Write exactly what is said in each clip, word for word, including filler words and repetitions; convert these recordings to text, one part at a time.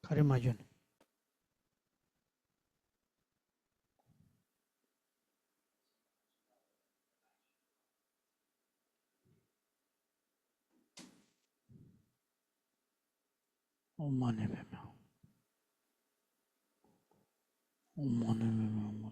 ག་རེ་མ་བྱུང་ནས། ཨོཾ་མ་ཎི་པདྨེ། ཨོཾ་མ་ཎི་པདྨེ། ཨོཾ་མ་ཎི་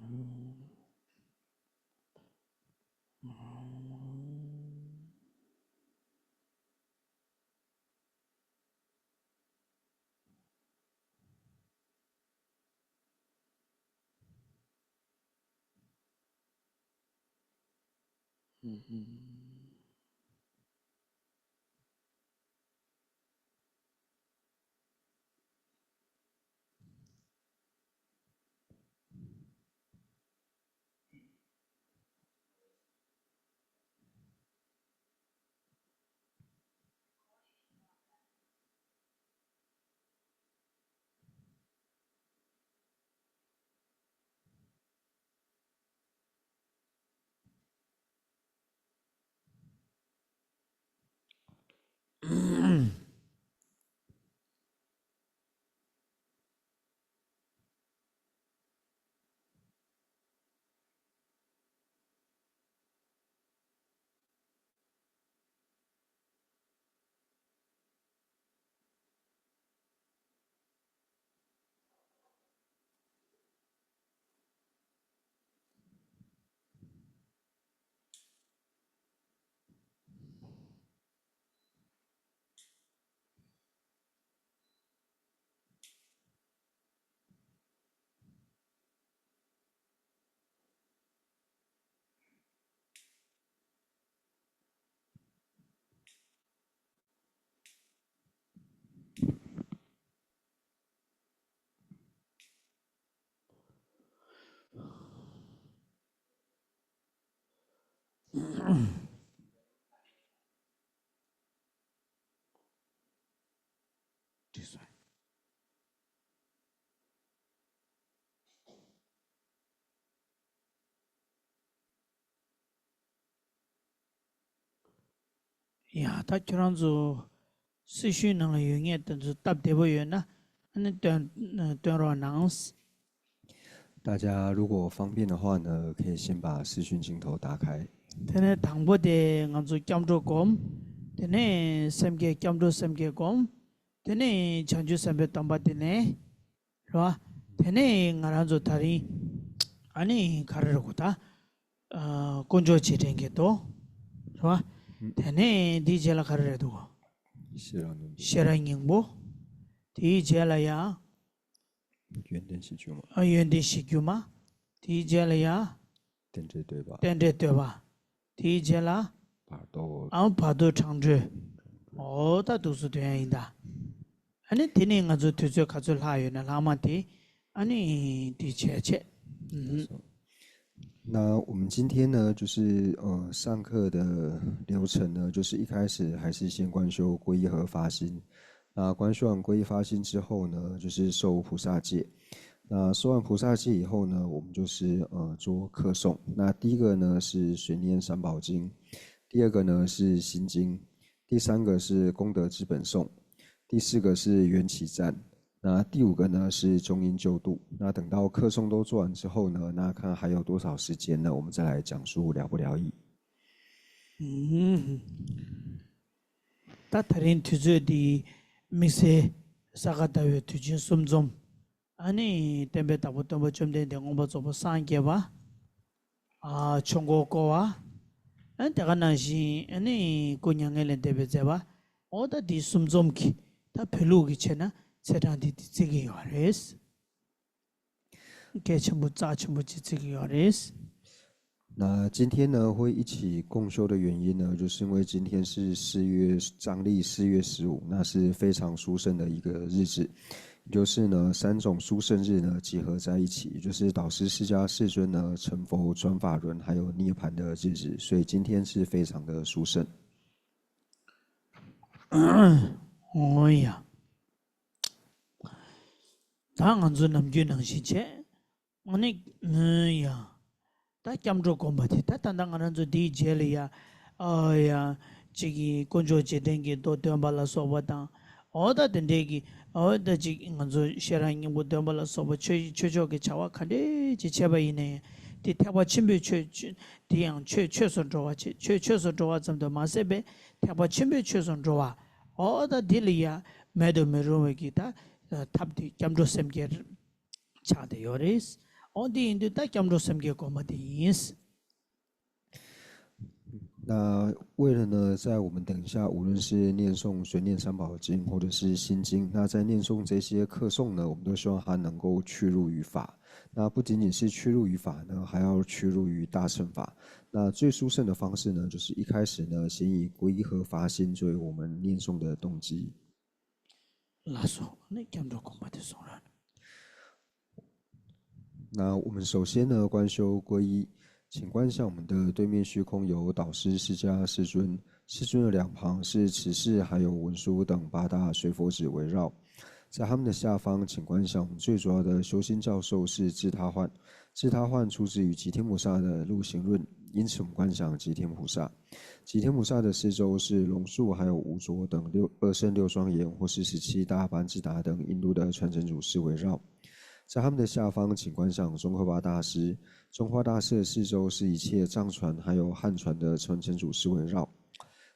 པདྨེ། འགྲིག་སོང་། ཡ་ད་ཁྱོད་རང་ཚོ་སི་ཤུའི་ནང་ལ་ཡོད་མཁན་དེ་ཚོ་སྟབས་བདེ་པོ་ཡོད་ན་ཨ་ནི་སྟོན་སྟོན་རོགས་གནང་། 大家如果方便的话呢，可以先把视讯镜头打开。 དེ་ནས་དང་པོ་དེ་ང་ཚོ་སྐྱབས་འགྲོ་སྒོམ། དེ་ནས་སེམས་བསྐྱེད་སྐྱབས་འགྲོ་སེམས་བསྐྱེད་སྒོམ། དེ་ནས་བྱང་ཆུབ་སེམས་དཔའི་སྡོམ་པ་དེ་ནས། རེད་བ། དེ་ནས་ང་རང་ཚོ་ད་རིང་ཨ་ནི་ག་རེ་རེད་གོ་ད། ཨ། དཀོན་མཆོག་རྗེས་དྲན་གྱི་མདོ། རེད་བ། དེ་ནས་འདིའི་རྗེས་ལ་ག་རེ་རེད་འདུག་གོ། ཤེས་རབ་སྙིང་པོ། ཤེས་རབ་སྙིང་པོ། དེའི་རྗེས་ལ་ཡ། ཡོན་ཏན་གཞི་བཅུ་མ། ཨ། ཡོན་ཏན་གཞི་བཅུ་མ། དེའི་རྗེས་ལ་ཡ། རྟེན་འབྲེལ་བསྟོད་པ། རྟེན་འབྲེལ་བསྟོད་པ། དེའི་རྗེས་ལ། བར་དོ། ཨ། བར་དོ་དྲང་གྲོལ། འོ་ད་འདུག་སེ་འདོན་ཡ་ཡིན་ད། ཨ་ནི་དེ་ནས་ང་ཚོ་དུས་ཚོད་ག་ཚོད་ལྷག་ཡོད་ན་ལྷག་མ་དེ་ཨ་ནི་དེ་བྱས་བྱས། ཨུ་ཧུ། 那我们今天呢，就是呃，上课的流程呢，就是一开始还是先观修皈依和发心。那观修完皈依发心之后呢，就是受菩萨戒。那受完菩萨戒以后呢，我们就是呃做课诵。那第一个呢是随念三宝经，第二个呢是心经，第三个是功德资本颂，第四个是缘起赞，那第五个呢是中阴救度。那等到课诵都做完之后呢，那看还有多少时间呢，我们再来讲述了不了义。 ད་ད་རིང་དུས་ཚོད་འདི་དམིགས་བསལ་ས་ག་ཟླ་བའི་དུས་ཆེན་གསུམ་འཛོམས། ཨ་ནི་བསྟན་པའི་བདག་པོ་སྟོན་པ་བཅོམ་ལྡན་འདས་མངོན་པར་རྫོགས་པར་སངས་རྒྱས་པ། ཨ། ཆོས་འཁོར་བསྐོར་བ། ཨ་ནི་དེ་ག་ནང་བཞིན་ཨ་ནི་སྐུ་མྱ་ངན་ལས་འདས་པའི་མཛད་པ། འོ་ད་འདི་གསུམ་འཛོམས་ཀྱི་ད་བོད་ལུགས་ཀྱི་བྱས་ན་ཚེས་གྲངས་འདི་འདི་བརྩི་གི་ཡོད་རེད། གལ་ཆེན་པོ་རྩ་ཆེན་པོ་ཅིག་བརྩི་གི་ཡོད་རེད། 那今天呢，会一起共修的原因呢，就是因为今天是四月，藏历四月十五，那是非常殊胜的一个日子，也就是呢，三种殊胜日呢集合在一起，也就是导师释迦世尊呢成佛转法轮还有涅槃的日子，所以今天是非常的殊胜。 འོ་ཡ། ད་ང་ཚོ་ནམ་རྒྱུན་ནང་བཞིན་བྱས། ཨ་ནི། ཨ་ཡ། ད་སྐྱབས་འགྲོ་སྒོམ་པ་དེ་ད་ད་ལྟ་ང་རང་ཚོ་འདིའི་རྗེས་ལ་ཡ། ཨ་ཡ། གཅིག་གིས་དཀོན་མཆོག་རྗེས་དྲན་གྱི་མདོ་འདོན་པ་ལ་སོགས་པ་དང་། འོ་ད་དེ་འདྲའི་གི་འོ་ད་ཅིག་ང་ཚོ་ཤེས་རབ་སྙིང་པོ་འདོན་པ་ལ་སོགས་པ་ཆོས་ཆོས་ཕྱོགས་ཀྱི་བྱ་བ་ག་འདྲས་ཅིག་བྱས་པ་ཡིན་ན་ཡང་དེ་ཐེག་པ་ཆེན་པོའི་ཆོས་ཆོས་དེ་ཡང་ཆོས་ཆོས་སུ་འགྲོ་བ་བྱེད། ཆོས་ཆོས་སུ་འགྲོ་བ་ཙམ་དུ་མ་ཟད་པའི་ཐེག་པ་ཆེན་པོའི་ཆོས་སུ་འགྲོ་བ། འོ་ད་དེ་ལ་ཡང་མེད་དུ་མི་རུང་བའི་གི་ད་ཐབས་དེ་སྐྱབས་འགྲོ་སེམས་བསྐྱེད་ཆགས་བསྡད་ཡོད་རེད། འོ་དེ་ཡིན་དུས་ད་སྐྱབས་འགྲོ་སེམས་བསྐྱེད་སྒོམ་པ་དེ་ཡིན། 那为了呢，在我们等一下，无论是念诵《悬念三宝经》或者是《心经》，那在念诵这些课诵呢，我们都希望它能够去入于法。那不仅仅是去入于法呢，还要去入于大乘法。那最殊胜的方式呢，就是一开始呢，先以皈依和发心作为我们念诵的动机。 ལགས་སོ། ཨ་ནི་སྐྱབས་འགྲོ་སྒོམ་པ་དེ་གསུང་རོགས། 那我们首先呢，观修皈依，请观想我们的对面虚空有导师释迦世尊，世尊的两旁是持世还有文殊等八大水佛子围绕。在他们的下方，请观想我们最主要的修心教授是智他幻。智他幻出自于吉天菩萨的陆行论，因此我们观想吉天菩萨。 吉天菩萨的四周是龙树，还有无着等六二圣六庄严，或是十七大班智达等印度的传承祖师围绕。在他们的下方，请观想宗喀巴大师。宗喀巴大师的四周是一切藏传还有汉传的传承祖师围绕。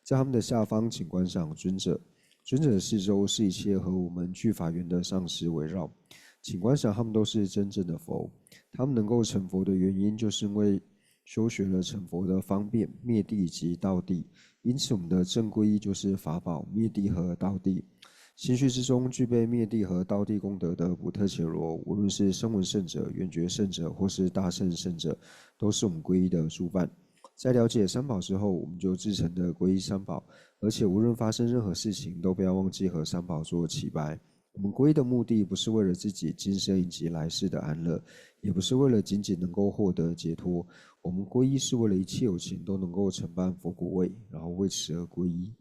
在他们的下方，请观想尊者。尊者的四周是一切和我们具法缘的上师围绕。请观想，他们都是真正的佛。他们能够成佛的原因，就是因为 修学了成佛的方便、灭谛及道谛。因此，我们的正皈依就是法宝、灭谛和道谛。心绪之中具备灭谛和道谛功德的补特伽罗，无论是声闻圣者、缘觉圣者，或是大乘圣者，都是我们皈依的初伴。在了解三宝之后，我们就至诚的皈依三宝，而且无论发生任何事情，都不要忘记和三宝做祈拜。 我们皈依的目的不是为了自己今生以及来世的安乐，也不是为了仅仅能够获得解脱。我们皈依是为了一切有情都能够承办佛果位，然后为此而皈依。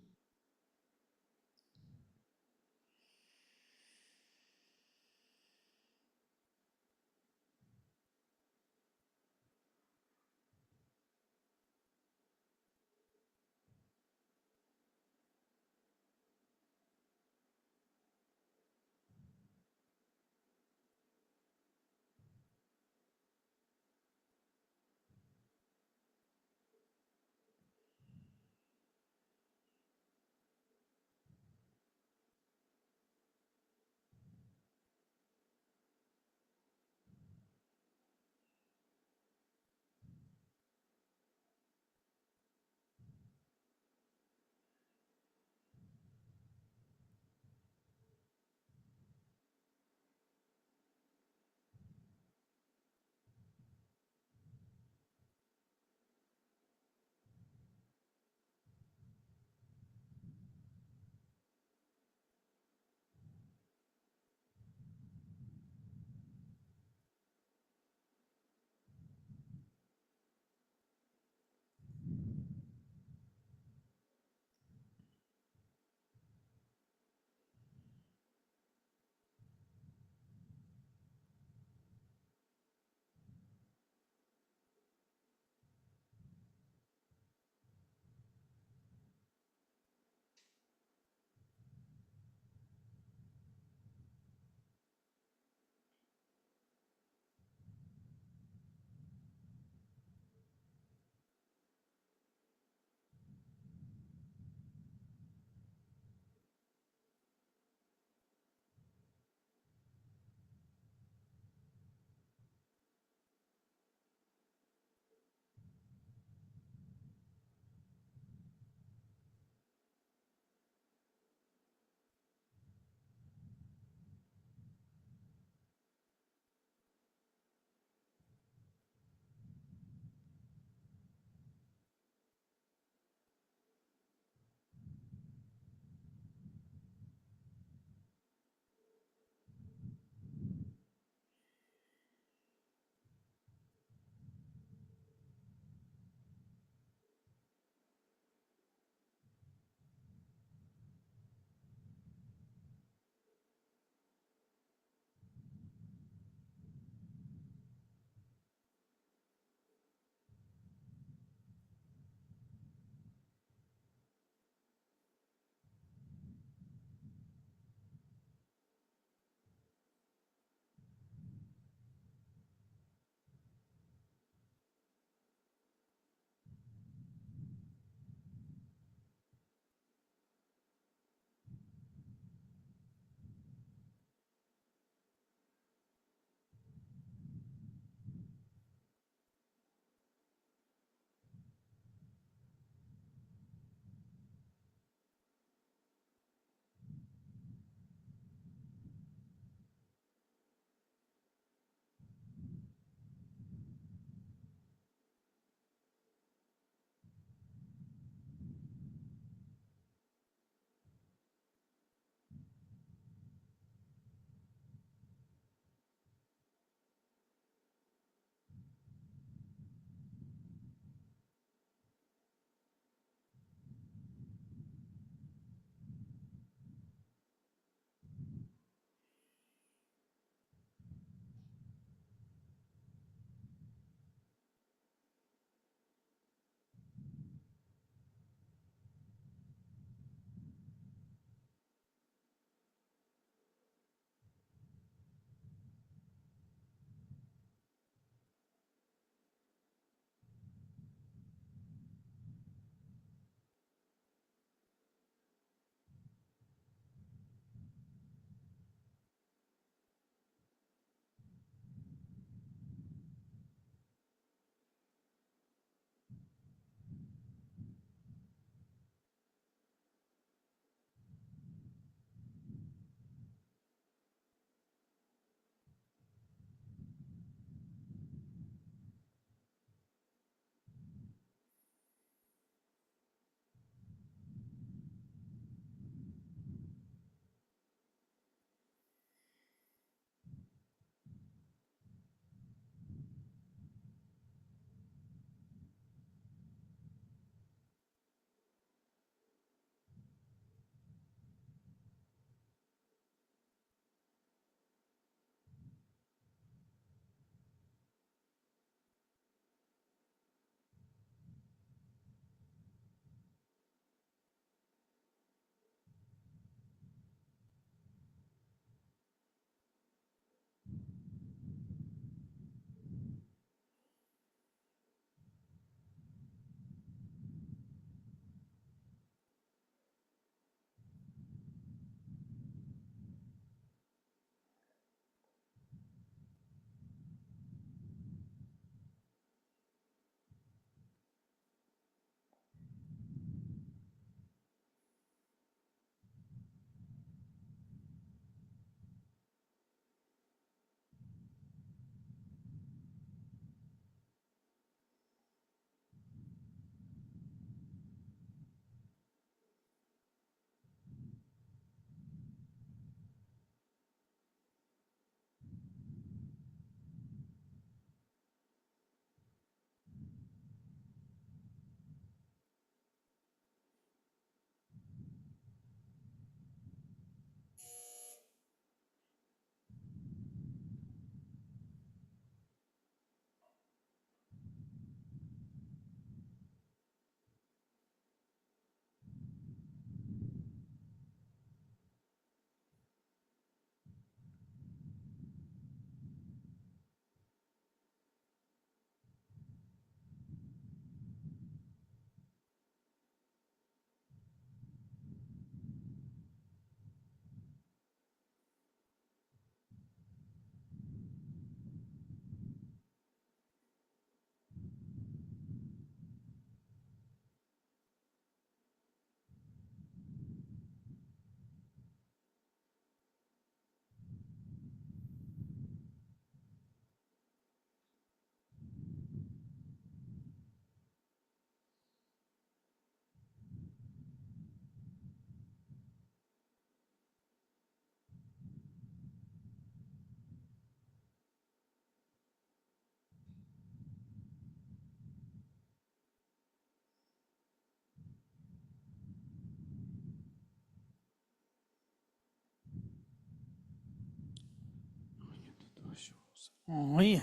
ཨོ་ཡ།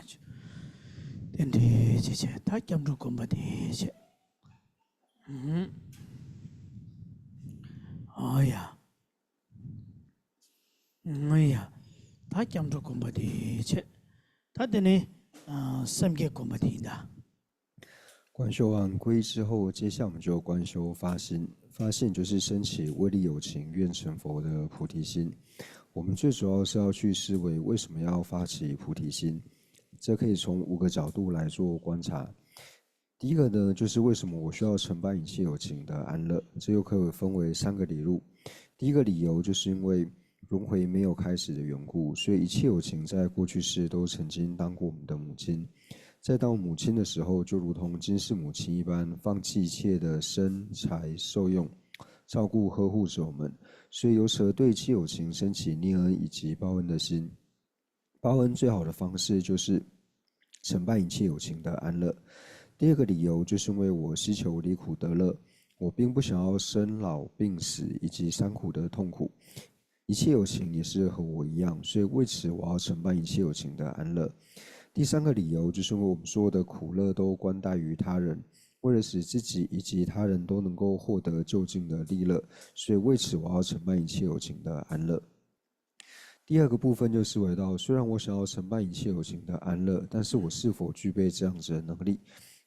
དེ་འདྲའི་ཅི་བྱས་ད་སྐྱབས་འགྲོ་སྒོམ་པ་དེ་བྱས། ཨོ་ཡ། ཨོ་ཡ། ད་སྐྱབས་འགྲོ་སྒོམ་པ་དེ་བྱས། ད་དེ་ནས་སེམས་བསྐྱེད་སྒོམ་པ་དེ་ཡིན་ད། 观修完皈依之后，接下来我们就观修发心。发心就是升起为利有情愿成佛的菩提心。我们最主要是要去思维为什么要发起菩提心，这可以从五个角度来做观察。第一个呢，就是为什么我需要承办一切有情的安乐，这又可以分为三个理路。第一个理由就是因为轮回没有开始的缘故，所以一切有情在过去世都曾经当过我们的母亲。在当母亲的时候，就如同今世母亲一般，放弃一切的身财受用，照顾呵护着我们，所以由此而对一切有情升起念恩以及报恩的心。报恩最好的方式就是承办一切有情的安乐。第二个理由就是因为我希求离苦得乐，我并不想要生老病死以及三苦的痛苦。一切有情也是和我一样，所以为此我要承办一切有情的安乐。第三个理由就是因为我们所有的苦乐都关待于他人，为了使自己以及他人都能够获得究竟的利乐，所以为此我要承办一切有情的安乐。第二个部分就思维到，虽然我想要承办一切有情的安乐，但是我是否具备这样子的能力？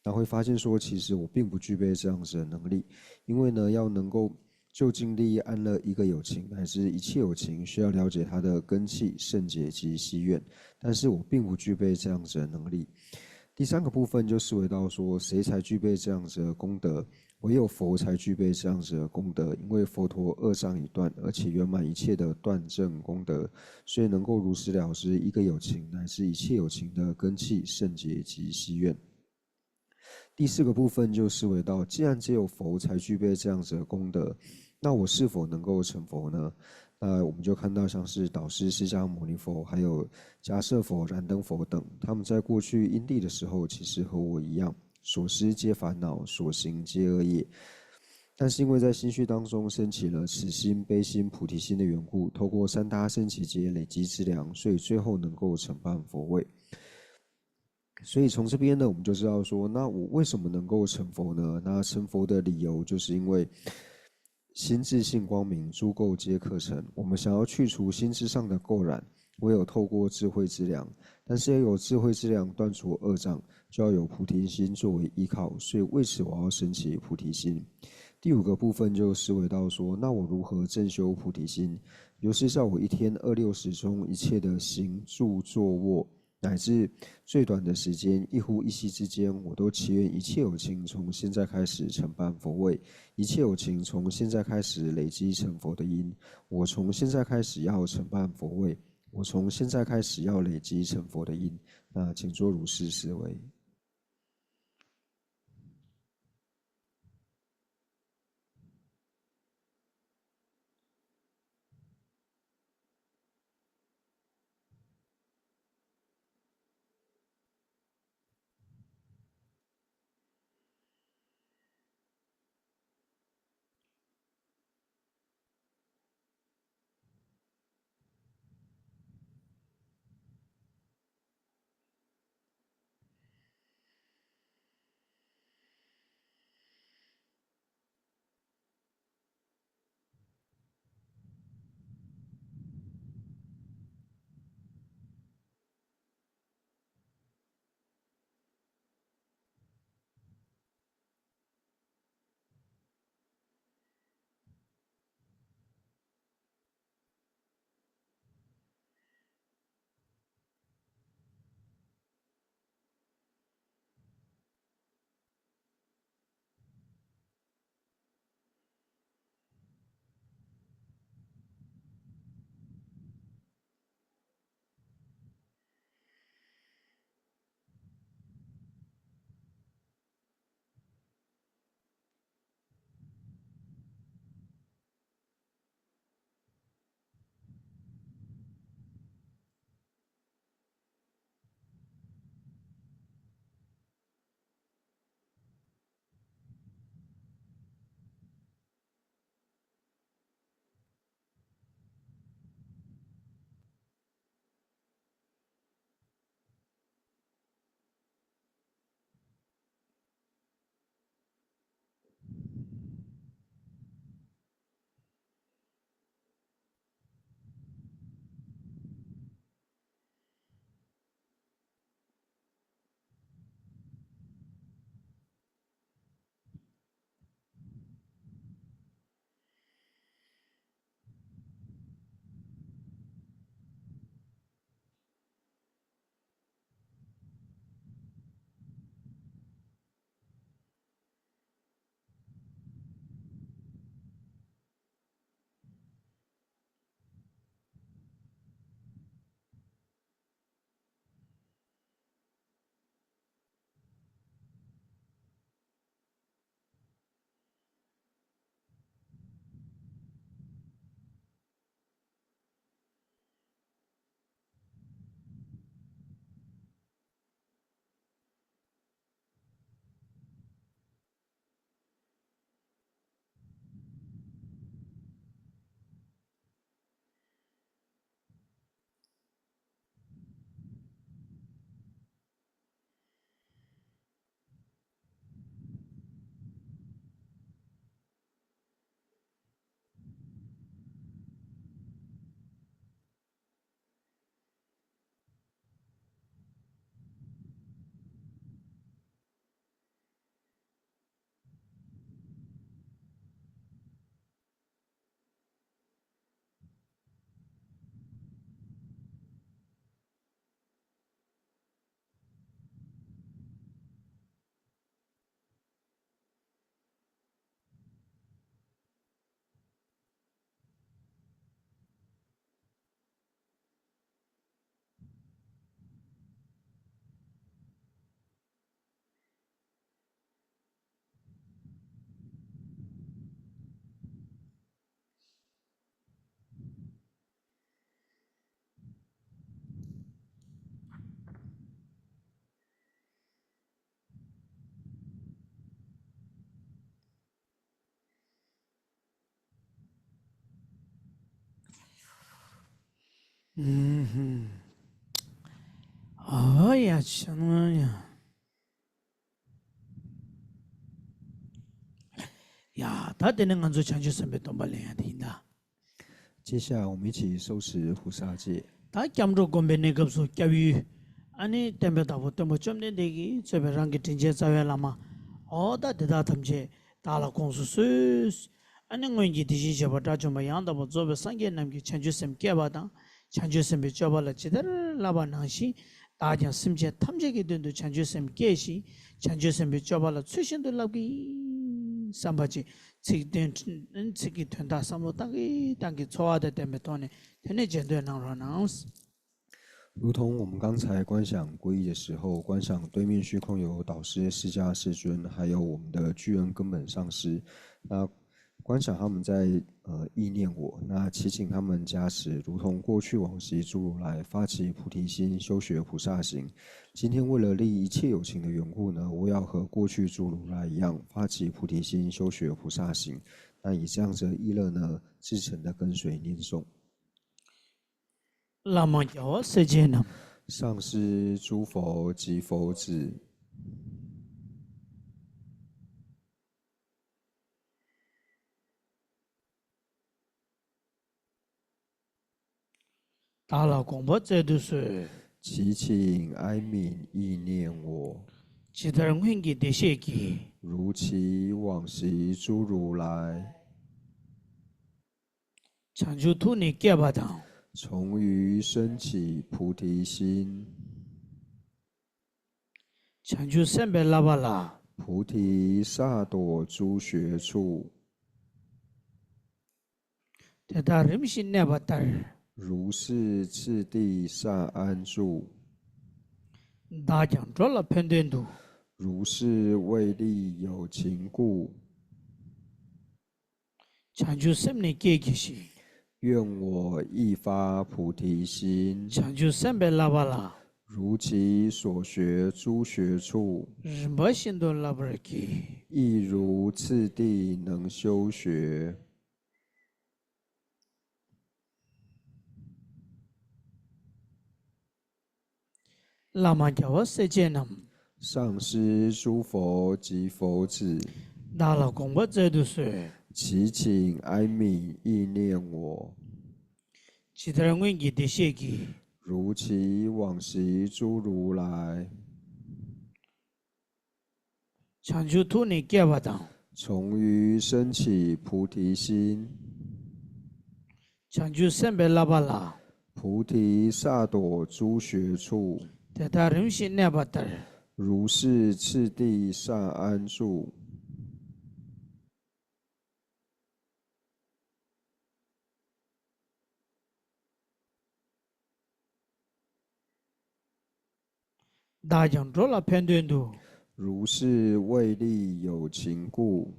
那会发现说，其实我并不具备这样子的能力，因为呢，要能够就近利益安乐一个有情乃至一切有情，需要了解他的根器、圣洁及希愿，但是我并不具备这样子的能力。第三个部分就思维到说，谁才具备这样子的功德？唯有佛才具备这样子的功德，因为佛陀二障已断，而且圆满一切的断证功德，所以能够如实了知一个有情乃至一切有情的根器、圣洁及希愿。第四个部分就思维到，既然只有佛才具备这样子的功德，那我是否能够成佛呢？那我们就看到像是导师释迦牟尼佛，还有迦叶佛、燃灯佛等，他们在过去因地的时候，其实和我一样，所思皆烦恼，所行皆恶业。但是因为在心绪当中升起了慈心、悲心、菩提心的缘故，透过三大圣奇劫累积资粮，所以最后能够承办佛位。所以从这边呢，我们就知道说，那我为什么能够成佛呢？那成佛的理由就是因为心自性光明，诸垢皆可成。我们想要去除心智上的垢染，唯有透过智慧之粮。但是要有智慧之粮断除恶障，就要有菩提心作为依靠。所以为此我要升起菩提心。第五个部分就思维到说，那我如何正修菩提心？就是在我一天二六时中，一切的行住坐卧，乃至最短的时间，一呼一吸之间，我都祈愿一切有情从现在开始承办佛位，一切有情从现在开始累积成佛的因。我从现在开始要承办佛位，我从现在开始要累积成佛的因。那请做如是思维。ཨུམ། ཨོ་ཡ་ཆ་ན་ཡ། ཡ། ད་དེ་ནས་ང་ཚོ་བྱང་ཆུབ་སེམས་དཔའི་སྡོམ་པ་ལེན་ཡ་དེ་ཡིན་ད། 接下来我们一起受持菩萨戒。 ད་སྐྱབས་འགྲོ་སྒོམ་པའི་གནས་སྐབས་སུ་སྐྱབས་ཡུལ། ཨ་ནི་བསྟན་པའི་བདག་པོ་སྟོན་པ་བཅོམ་ལྡན་འདས་ཀྱིས་གཙོས་པའི་རང་གི་དྲིན་ཅན་རྩ་བའི་བླ་མ། འོ་ད་དེ་དག་ཐམས་ཅད་བདག་ལ་དགོངས་སུ་གསོལ། ཨ་ནི་སྔོན་གྱི་དེ་བཞིན་གཤེགས་པ་དགྲ་བཅོམ་པ་ཡང་དག་པར་རྫོགས་པའི་སངས་རྒྱས་རྣམས་ཀྱིས་བྱང་ཆུབ་སེམས་བསྐྱེད་པ་དང་། བྱང་ཆུབ་སེམས་དཔའི་སྤྱོད་པ་ལ་ཇི་ལྟར་བསླབ་པ་ནང་བཞིན། བདག་ཀྱང་སེམས་ཅན་ཐམས་ཅད་ཀྱི་དོན་དུ་བྱང་ཆུབ་སེམས་བསྐྱེད་ཅིང་། བྱང་ཆུབ་སེམས་དཔའི་སྤྱོད་པ་ལ་ཚུལ་བཞིན་དུ་བསླབ་ཀྱི་ཡིན་བསམ་པ་ཅིག་ཚིག་དོན། ཚིག་གི་དོན་དག་བསམ་བློ་བཏང་གིན་བཏང་གིན་ཚོར་བ་དང་ལྡན་པའི་ཐོག་ནས་དེ་ནས་རྗེས་ཟློས་གནང་རོགས་གནང་། 如同我们刚才观想皈依的时候，观想对面虚空有导师释迦世尊，还有我们的具恩根本上师。那观想他们在，呃，意念我，那祈请他们加持，如同过去往昔诸如来发起菩提心，修学菩萨行。今天为了利益一切有情的缘故呢，我要和过去诸如来一样，发起菩提心，修学菩萨行。那以这样子的意乐呢，至诚的跟随念诵。 བླ་མ་རྒྱལ་བ་སྲས་བཅས་རྣམས། 上师诸佛及佛子། བདག་ལ་དགོངས་པ་སྩལ་དུ་གསོལ། 祈请哀悯意念我。 ཇི་ལྟར་སྔོན་གྱི་བདེ་གཤེགས་ཀྱིས། 如其往昔诸如来། བྱང་ཆུབ་ཐུགས་ནི་བསྐྱེད་པ་དང་། 从于升起菩提心། བྱང་ཆུབ་སེམས་དཔའི་བསླབ་པ་ལ། 菩提萨埵诸学处། དེ་དག་རིམ་བཞིན་གནས་པ་ལྟར། 如是次第善安住། བདག་ཀྱང་འགྲོ་ལ་ཕན་དོན་དུ། 如是为利有情故། བྱང་ཆུབ་སེམས་ནི་བསྐྱེད་བགྱི་ཞིང་། 愿我亦发菩提心། བྱང་ཆུབ་སེམས་དཔའི་བསླབ་པ་ལ། 如其所学诸学处། རིམ་པ་བཞིན་དུ་བསླབ་པར་བགྱི། 亦如次第能修学། བླ་མ་རྒྱལ་བ་སྲས་བཅས་རྣམས། 上师诸佛及佛子། བདག་ལ་དགོངས་པ་སྩལ་དུ་གསོལ། 祈请哀悯意念我。 ཇི་ལྟར་སྔོན་གྱི་བདེ་གཤེགས་ཀྱིས། 如其往昔诸如来། བྱང་ཆུབ་ཐུགས་ནི་བསྐྱེད་པ་དང་། 从于升起菩提心། བྱང་ཆུབ་སེམས་དཔའི་བསླབ་པ་ལ། 菩提萨埵诸学处། དེ་དག་རིམ་བཞིན་གནས་པ་ལྟར། 如是次第善安住། བདག་ཀྱང་འགྲོ་ལ་ཕན་དོན་དུ། 如是为利有情故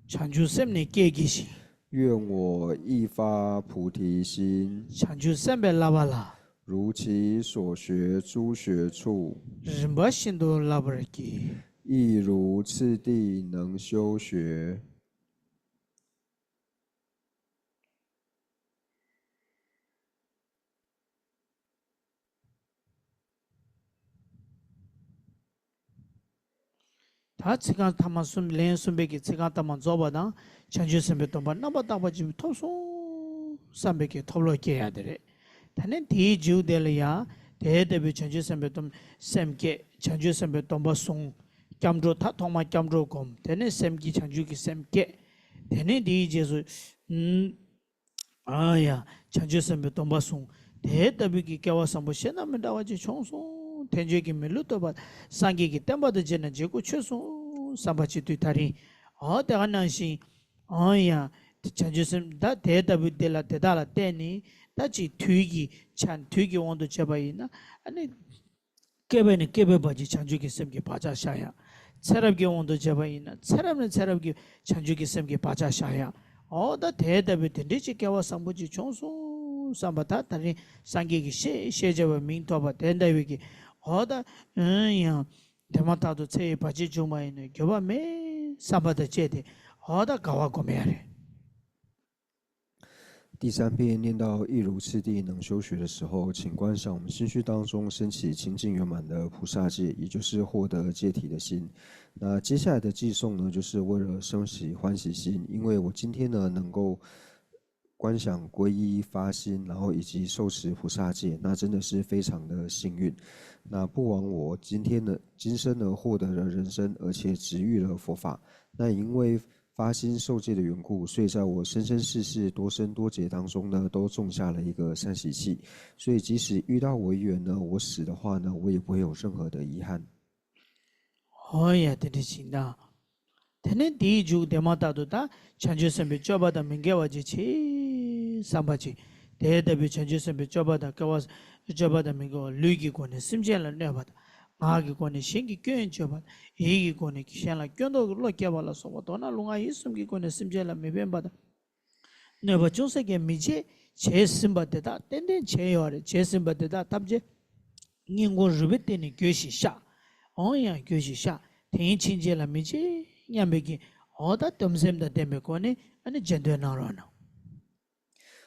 ། བྱང་ཆུབ་སེམས་ནི་བསྐྱེད་བགྱི་ཞིང་། 愿我亦发菩提心། བྱང་ཆུབ་སེམས་དཔའི་བསླབ་པ་ལ། 如其所学诸学处། རིམ་པ་བཞིན་དུ་བསླབ་པར་བགྱི། 亦如次第能修学། ད་ཚིག་རྐང་ཐ་མ་གསུམ། ལན་གསུམ་པའི་གི་ཚིག་རྐང་ཐ་མ་རྫོགས་པ་དང་། བྱང་ཆུབ་སེམས་དཔའི་སྡོམ་པ་རྣམ་པར་དག་པ་ཅིག་ཐོབ་སོང་བསམ་པའི་གི་ཐོབ་བློ་སྐྱེ་ཡ་དེ་རེད། དེ་ནས་དེའི་མཇུག་དེ་ལ་ཡང་དེ་ལྟ་བུའི་བྱང་ཆུབ་སེམས་དཔའི་སྡོམ་སེམས་བསྐྱེད། བྱང་ཆུབ་སེམས་དཔའི་སྡོམ་པ་བཟུང་། སྐྱབས་འགྲོ་ད་ཐོག་མར་སྐྱབས་འགྲོ་སྒོམ། དེ་ནས་སེམས་ཀྱི་བྱང་ཆུབ་ཀྱི་སེམས་བསྐྱེད། དེ་ནས་དེའི་རྗེས་སུ། ཨ་ཡ། བྱང་ཆུབ་སེམས་དཔའི་སྡོམ་པ་བཟུང་། དེ་ལྟ་བུའི་གི་སྐལ་བ་བཟང་པོ་གཞན་དང་མི་འདྲ་བ་ཅིག་བྱུང་སོང་། ཐལ་འགྱུར་གྱི་མི་ལུས་ཐོབ་པ། སངས་རྒྱས་ཀྱི་བསྟན་པ་དང་མཇལ་ན་མཇལ་དགུ་ཆོད་སོང་བསམ་པ་ཅིག་དུས་ད་རིང་། ཨོ་དེ་ག་ནང་བཞིན། ཨོ་ཡ། བྱང་ཆུབ་སེམས་ད་དེ་ལྟ་བུའི་དེ་ལ་དེ་དག་ལ་བརྟེན་ནས་ད་ཅིག་དུས་ཀྱི་ཆ་དུས་ཀྱི་དབང་དུ་བྱས་པ་ཡིན་ན་ཨ་ནི། བསྐལ་པ་ནས་བསྐལ་པའི་བར་གྱི་བྱང་ཆུབ་ཀྱི་སེམས་ཀྱི་བག་ཆགས་བཞག་ཡ། ཚེ་རབས་ཀྱི་དབང་དུ་བྱས་པ་ཡིན་ན་ཚེ་རབས་ནས་ཚེ་རབས་ཀྱི་བྱང་ཆུབ་ཀྱི་སེམས་ཀྱི་བག་ཆགས་བཞག་ཡ། འོ་ད་དེ་ལྟ་བུའི་དེ་འདྲའི་ཅིག་སྐལ་བ་བཟང་པོ་ཅིག་བྱུང་སོང་བསམ་པ་ད་ད་རིང་སངས་རྒྱས་ཀྱི་ཞེས་ཞེས་བྱ་བའི་མིང་ཐོབ་པ་དེ་ལྟ་བུའི་གི། འོ་ད་ཨུན་ཡང་དེ་མ་ཐག་ཏུ་ཚེ་ཡི་བར་ཆད་བྱུང་བ་ཡིན་ན་འགྱུར་བ་མེད་བསམ་པ་དང་བཅས་ཏེ་འོ་ད་དགའ་བ་སྒོམ་ཡ་རེད། 第三遍念到“亦如次第能修学”的时候，请观想我们心绪当中升起清净圆满的菩萨戒，也就是获得戒体的心。那接下来的偈颂呢，就是为了升起欢喜心，因为我今天呢能够观想皈依发心，然后以及受持菩萨戒，那真的是非常的幸运。那不枉我今天的今生呢获得了人身，而且值遇了佛法。那因为发心受戒的缘故，所以在我生生世世多生多劫当中呢，都种下了一个善习气。所以即使遇到违缘呢，我死的话呢，我也不会有任何的遗憾。 འོ་ཡ་དེ་འདྲ་ཞིག་ན། དེ་ནས་དེའི་མཇུག་དེ་མ་ཐག་ཏུ་ད་བྱང་ཆུབ་སེམས་དཔའི་སྤྱོད་པ་དང་མི་འགལ་བ་ཅིག་བྱེད་བསམ་པ་ཅིག་དེ་ལྟ་བུའི་བྱང་ཆུབ་སེམས་དཔའི་སྤྱོད་པ་དང་སྐལ་བ་སྤྱོད་པ་དང་མི་འགལ་བ་ལུས་ཀྱི་སྒོ་ནས་སེམས་ཅན་ལ་གནོད་པ་དང་། ངག་གི་སྒོ་ནས་གཞན་གྱི་སྐྱོན་བརྗོད་པ་དང་། ཡིད་ཀྱི་སྒོ་ནས་གཞན་ལ་སྐྱོན་འདོགས་ཀྱི་བློ་སྐྱེ་བ་ལ་སོགས་པ། མདོར་ན་ལུས་ངག་ཡིད་གསུམ་གྱི་སྒོ་ནས་སེམས་ཅན་ལ་མི་ཕན་པ་དང་། གནོད་པ་ཅུང་ཟད་ཀྱང་མི་བྱེད། བྱས་ཟིན་པ་དེ་དག་ཏན་ཏན་བྱས་ཡོད་རེད། བྱས་ཟིན་པ་དེ་དག་ཐམས་ཅད་སྙིང་ཁོང་རུས་པའི་གཏིང་ནས་འགྱོད་བཞིན་བཤགས། འོང་ཡང་འགྱོད་བཞིན་བཤགས། དེ་ཕྱིན་ཆད་ལ་མི་བྱེད་སྙམ་པའི་གི་འོ་ད་སྡོམ་སེམས་དང་ལྡན་པའི་སྒོ་ནས་ཨ་ནི་རྗེས་ཟློས་གནང་རོགས་གནང་།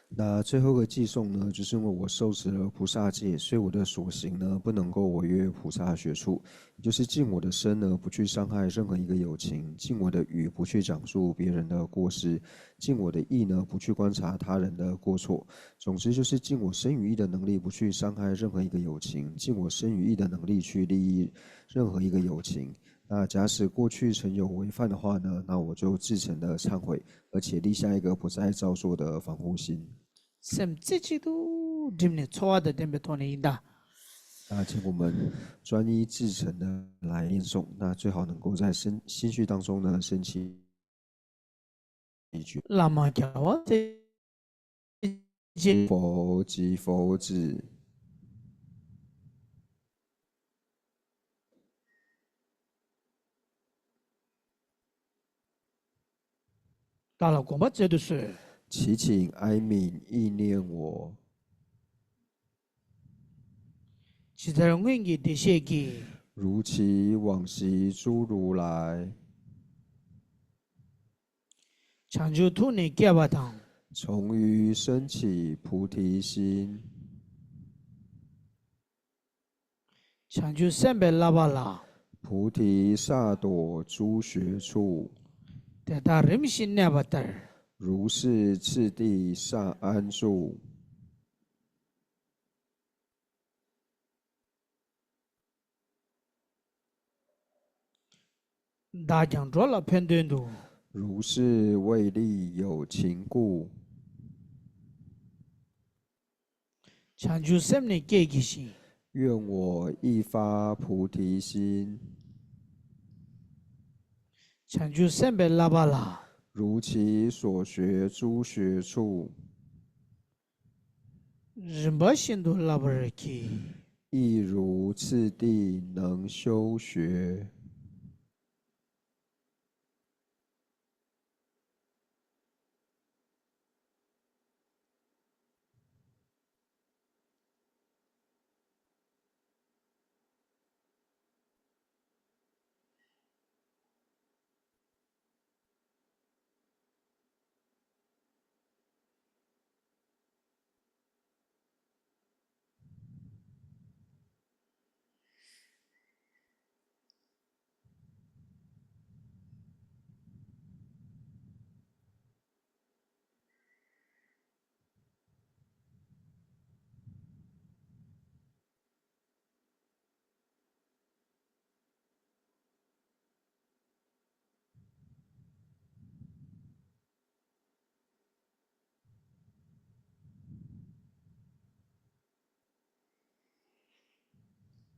那最后一个偈颂呢，就是因为我受持了菩萨戒，所以我的所行呢不能够违越菩萨学处，也就是尽我的身呢不去伤害任何一个有情，尽我的语不去讲述别人的过失，尽我的意呢不去观察他人的过错。总之就是尽我身语意的能力不去伤害任何一个有情，尽我身语意的能力去利益任何一个有情。那假使过去曾有违犯的话呢，那我就至诚的忏悔，而且立下一个不再造作的防护心。 སེམས་རྩེ་གཅིག་ཏུ་བསྒྲིམས་ནས་འཚོ་བ་དང་ལྡན་པའི་ཐོག་ནས་ཡིན་ད། 那请我们专一至诚的来念诵，那最好能够在身心绪当中呢升起一句བླ་མ་རྒྱལ་བ་སྲས་བཅས། 佛及佛子。 བདག་ལ་དགོངས་པ་མཛད་དུ་གསོལ། 祈请哀悯意念我， ཇི་ལྟར་སྔོན་གྱི་བདེ་གཤེགས་ཀྱིས། 如其往昔诸如来， བྱང་ཆུབ་ཐུགས་ནི་བསྐྱེད་པ་དང་། 从于生起菩提心， བྱང་ཆུབ་སེམས་དཔའི་བསླབ་པ་ལ། 菩提萨埵诸学处， དེ་དག་རིམ་བཞིན་གནས་པ་ལྟར། 如是次第善安住。 བདག་ཀྱང་འགྲོ་ལ་ཕན་དོན་དུ། 如是为利有情故， བྱང་ཆུབ་སེམས་ནི་བསྐྱེད་བགྱི་ཞིང་། 愿我亦发菩提心， བྱང་ཆུབ་སེམས་དཔའི་བསླབ་པ་ལ། 如其所学诸学处， རིམ་པ་བཞིན་དུ་བསླབ་པར་བགྱི། 亦如次第能修学。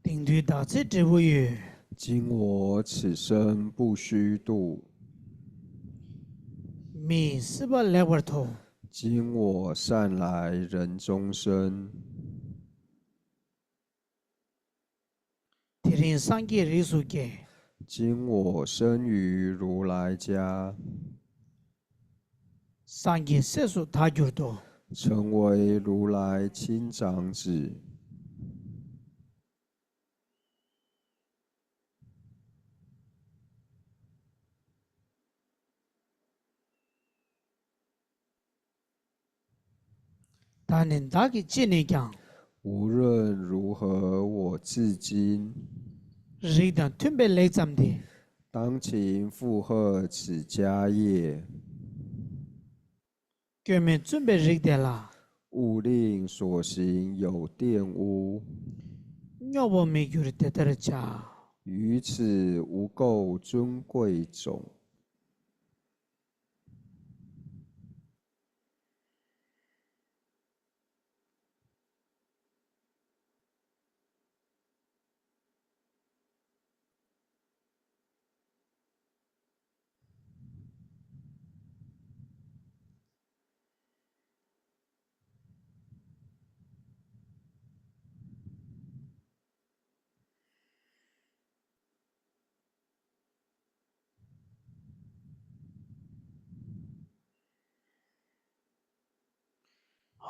དེང་དུས་བདག་ཚེ་འབྲས་བུ་ཡོད། 今我此生不虚度， མི་ཡི་སྲིད་པ་ལེགས་པར་ཐོབ། 今我善来人中生， དེ་རིང་སངས་རྒྱས་རིགས་སུ་སྐྱེས། 今我生于如来家， སངས་རྒྱས་སྲས་སུ་བདག་གྱུར་ཏོ། 成为如来亲长子。ད་ནི་བདག་གིས་ཅི་ནས་ཀྱང་། 无论如何我至今 རིགས་དང་མཐུན་པའི་ལེགས་བརྩམས་ཏེ། 当勤负荷此家业。 སྐྱོན་མེད་བཙུན་པའི་རིགས་དེ་ལ། 勿令所行有玷污。 རྙོག་པོ་མི་འགྱུར་དེ་ལྟར་བྱ། 于此无垢尊贵种。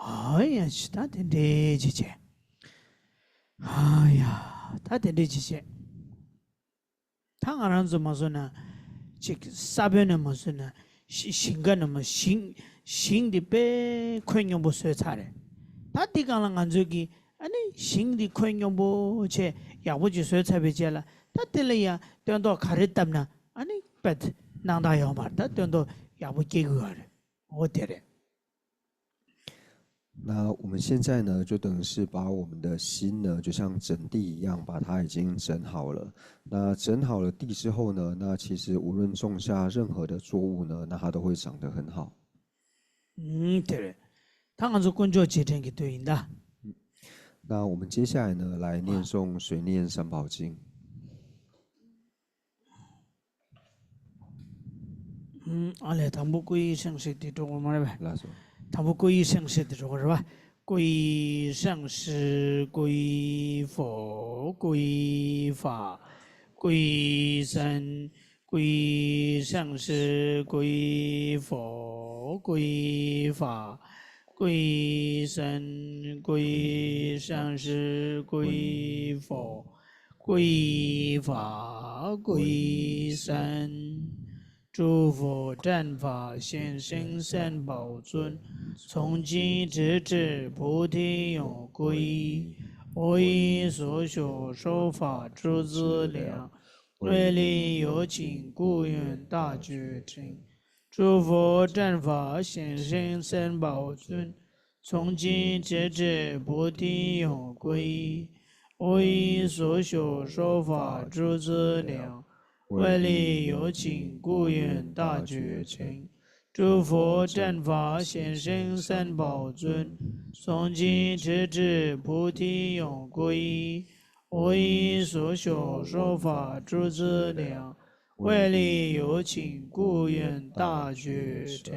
ཨ་ཡ་ཅི་ད་དེ་འདྲས་ཅི་བྱས། ཨ་ཡ་ད་དེ་འདྲས་ཅི་བྱས། ད་ང་རང་ཚོ་མ་བཟོ་ན་ཅིག་ས་བོན་ནས་མ་བཟོ་ན་ཞི་ཞིང་ཁ་ནས་མ་ཞིང་ཞིང་འདི་དཔེ་ཁོད་སྙོམས་པོ་བཟོས་ཚར་རེད། ད་འདི་སྒང་ལ་ང་ཚོས་ཀྱི་ཨ་ནི་ཞིང་འདི་ཁོད་སྙོམས་པོ་བྱས་ཡག་པོ་ཅིག་བཟོས་ཚར་བའི་རྗེས་ལ་ད་དེ་ལ་ཡ་སྟོན་ཐོག་ག་རེ་བཏབ་ན་ཨ་ནི་དཔེ་སྣང་དག་ཡོང་བར་ད་སྟོན་ཐོག་ཡག་པོ་སྐྱེ་གི་ཡོད་རེད། འོ་དེ་རེད། 那我们现在呢，就等于是把我们的心呢，就像整地一样，把它已经整好了。那整好了地之后呢，那其实无论种下任何的作物呢，那它都会长得很好。 ཨུམ། དེ་རེད། ད་ང་ཚོ་དཀོན་མཆོག་རྗེས་དྲན་གྱི་མདོ་ཡིན་ད། 那我们接下来呢，来念诵水念三宝经。 ཨ་ལས། དང་པོ་སྐུ་ཡི་སེང་ཤེད་དེ་འགྲོ་དགོས་མ་རེད་པས། ལགས་སོ། དང་པོ་སྐུ་ཡི་སེང་ཤེད་དེ་འགྲོ་དགོས་རེད་པ། 故一生死，故一佛，故一法，故一僧，故一生死，故一佛，故一法，故一僧，故一生死，故一佛，故一法，故一僧。 诸佛正法显现三宝尊，从今直至菩提永归依。我以所学说法诸资粮，为利有情故愿大觉成。诸佛正法显现三宝尊， 从今直至菩提永归依。我以所学说法诸资粮，为利有情故愿大觉成。诸佛正法显现三宝尊，从今直至菩提永归依。我以所学说法诸资粮，为利有情故愿大觉成。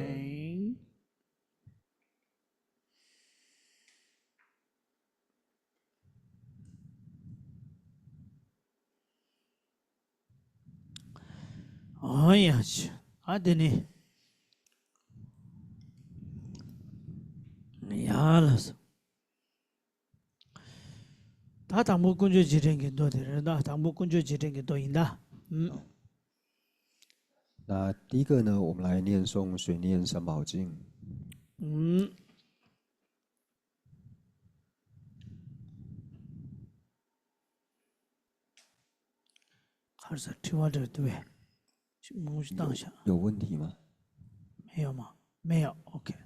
ཨོ་ཡ་ཆི། ཨ་དེ་ནི། ཡ་ལགས་སོ། ད་དང་པོ་དཀོན་མཆོག་རྗེས་དྲན་གྱི་མདོ་དེ་རེད་ད། དང་པོ་དཀོན་མཆོག་རྗེས་དྲན་གྱི་མདོ་ཡིན་ད། ཨུམ། 那第一个呢，我们来念诵水念三宝经。 ཨུམ། ཁར་ས་དྲི་བ་འདྲ་འདུག་པས། ཅིག་མང་པོ་ཞིག་བཏང་ཤག 有问题吗？ མེད་ཡོད་མ། མེད་ཡོད། ཨོ་ཁེ།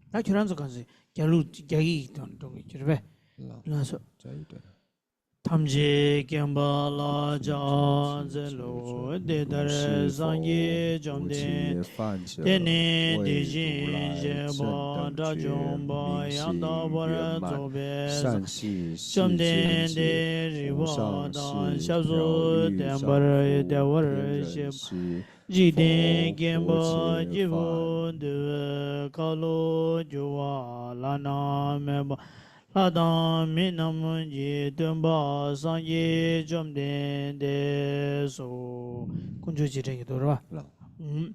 ད་ཁྱོད་རང་ཚོ་གང་ཟེར་རྒྱ་ལུགས་རྒྱ་ཡིག་དང་འགྲོ་གི་ཡོད་རེད་པས། ལགས་སོ། རྒྱ་ཡིག་འདྲ། ཐམས་ཅད་མཁྱེན་པ་ལ་ཕྱག་འཚལ་ལོ། དེ་ལྟར་སངས་རྒྱས་བཅོམ་ལྡན་འདས་ནི་དེ་བཞིན་གཤེགས་པ་དགྲ་བཅོམ་པ་ཡང་དག་པར་རྫོགས་པའི་སངས་རྒྱས་བཅོམ་ལྡན་འདས་རིག་པ་དང་ཞབས་སུ་ལྡན་པར་བདེ་བར་གཤེགས་པ། འཇིག་རྟེན་མཁྱེན་པ་སྐྱེས་བུ་འདུལ་བའི་ཁ་ལོ་སྒྱུར་བ་བླ་ན་མེད་པ། ལྷ་དང་མི་རྣམས་ཀྱི་སྟོན་པ་སངས་རྒྱས་བཅོམ་ལྡན་འདས་སོ། དཀོན་མཆོག་རྗེས་དྲན་གྱི་མདོ་རེད་པ། ལགས། ཨུམ།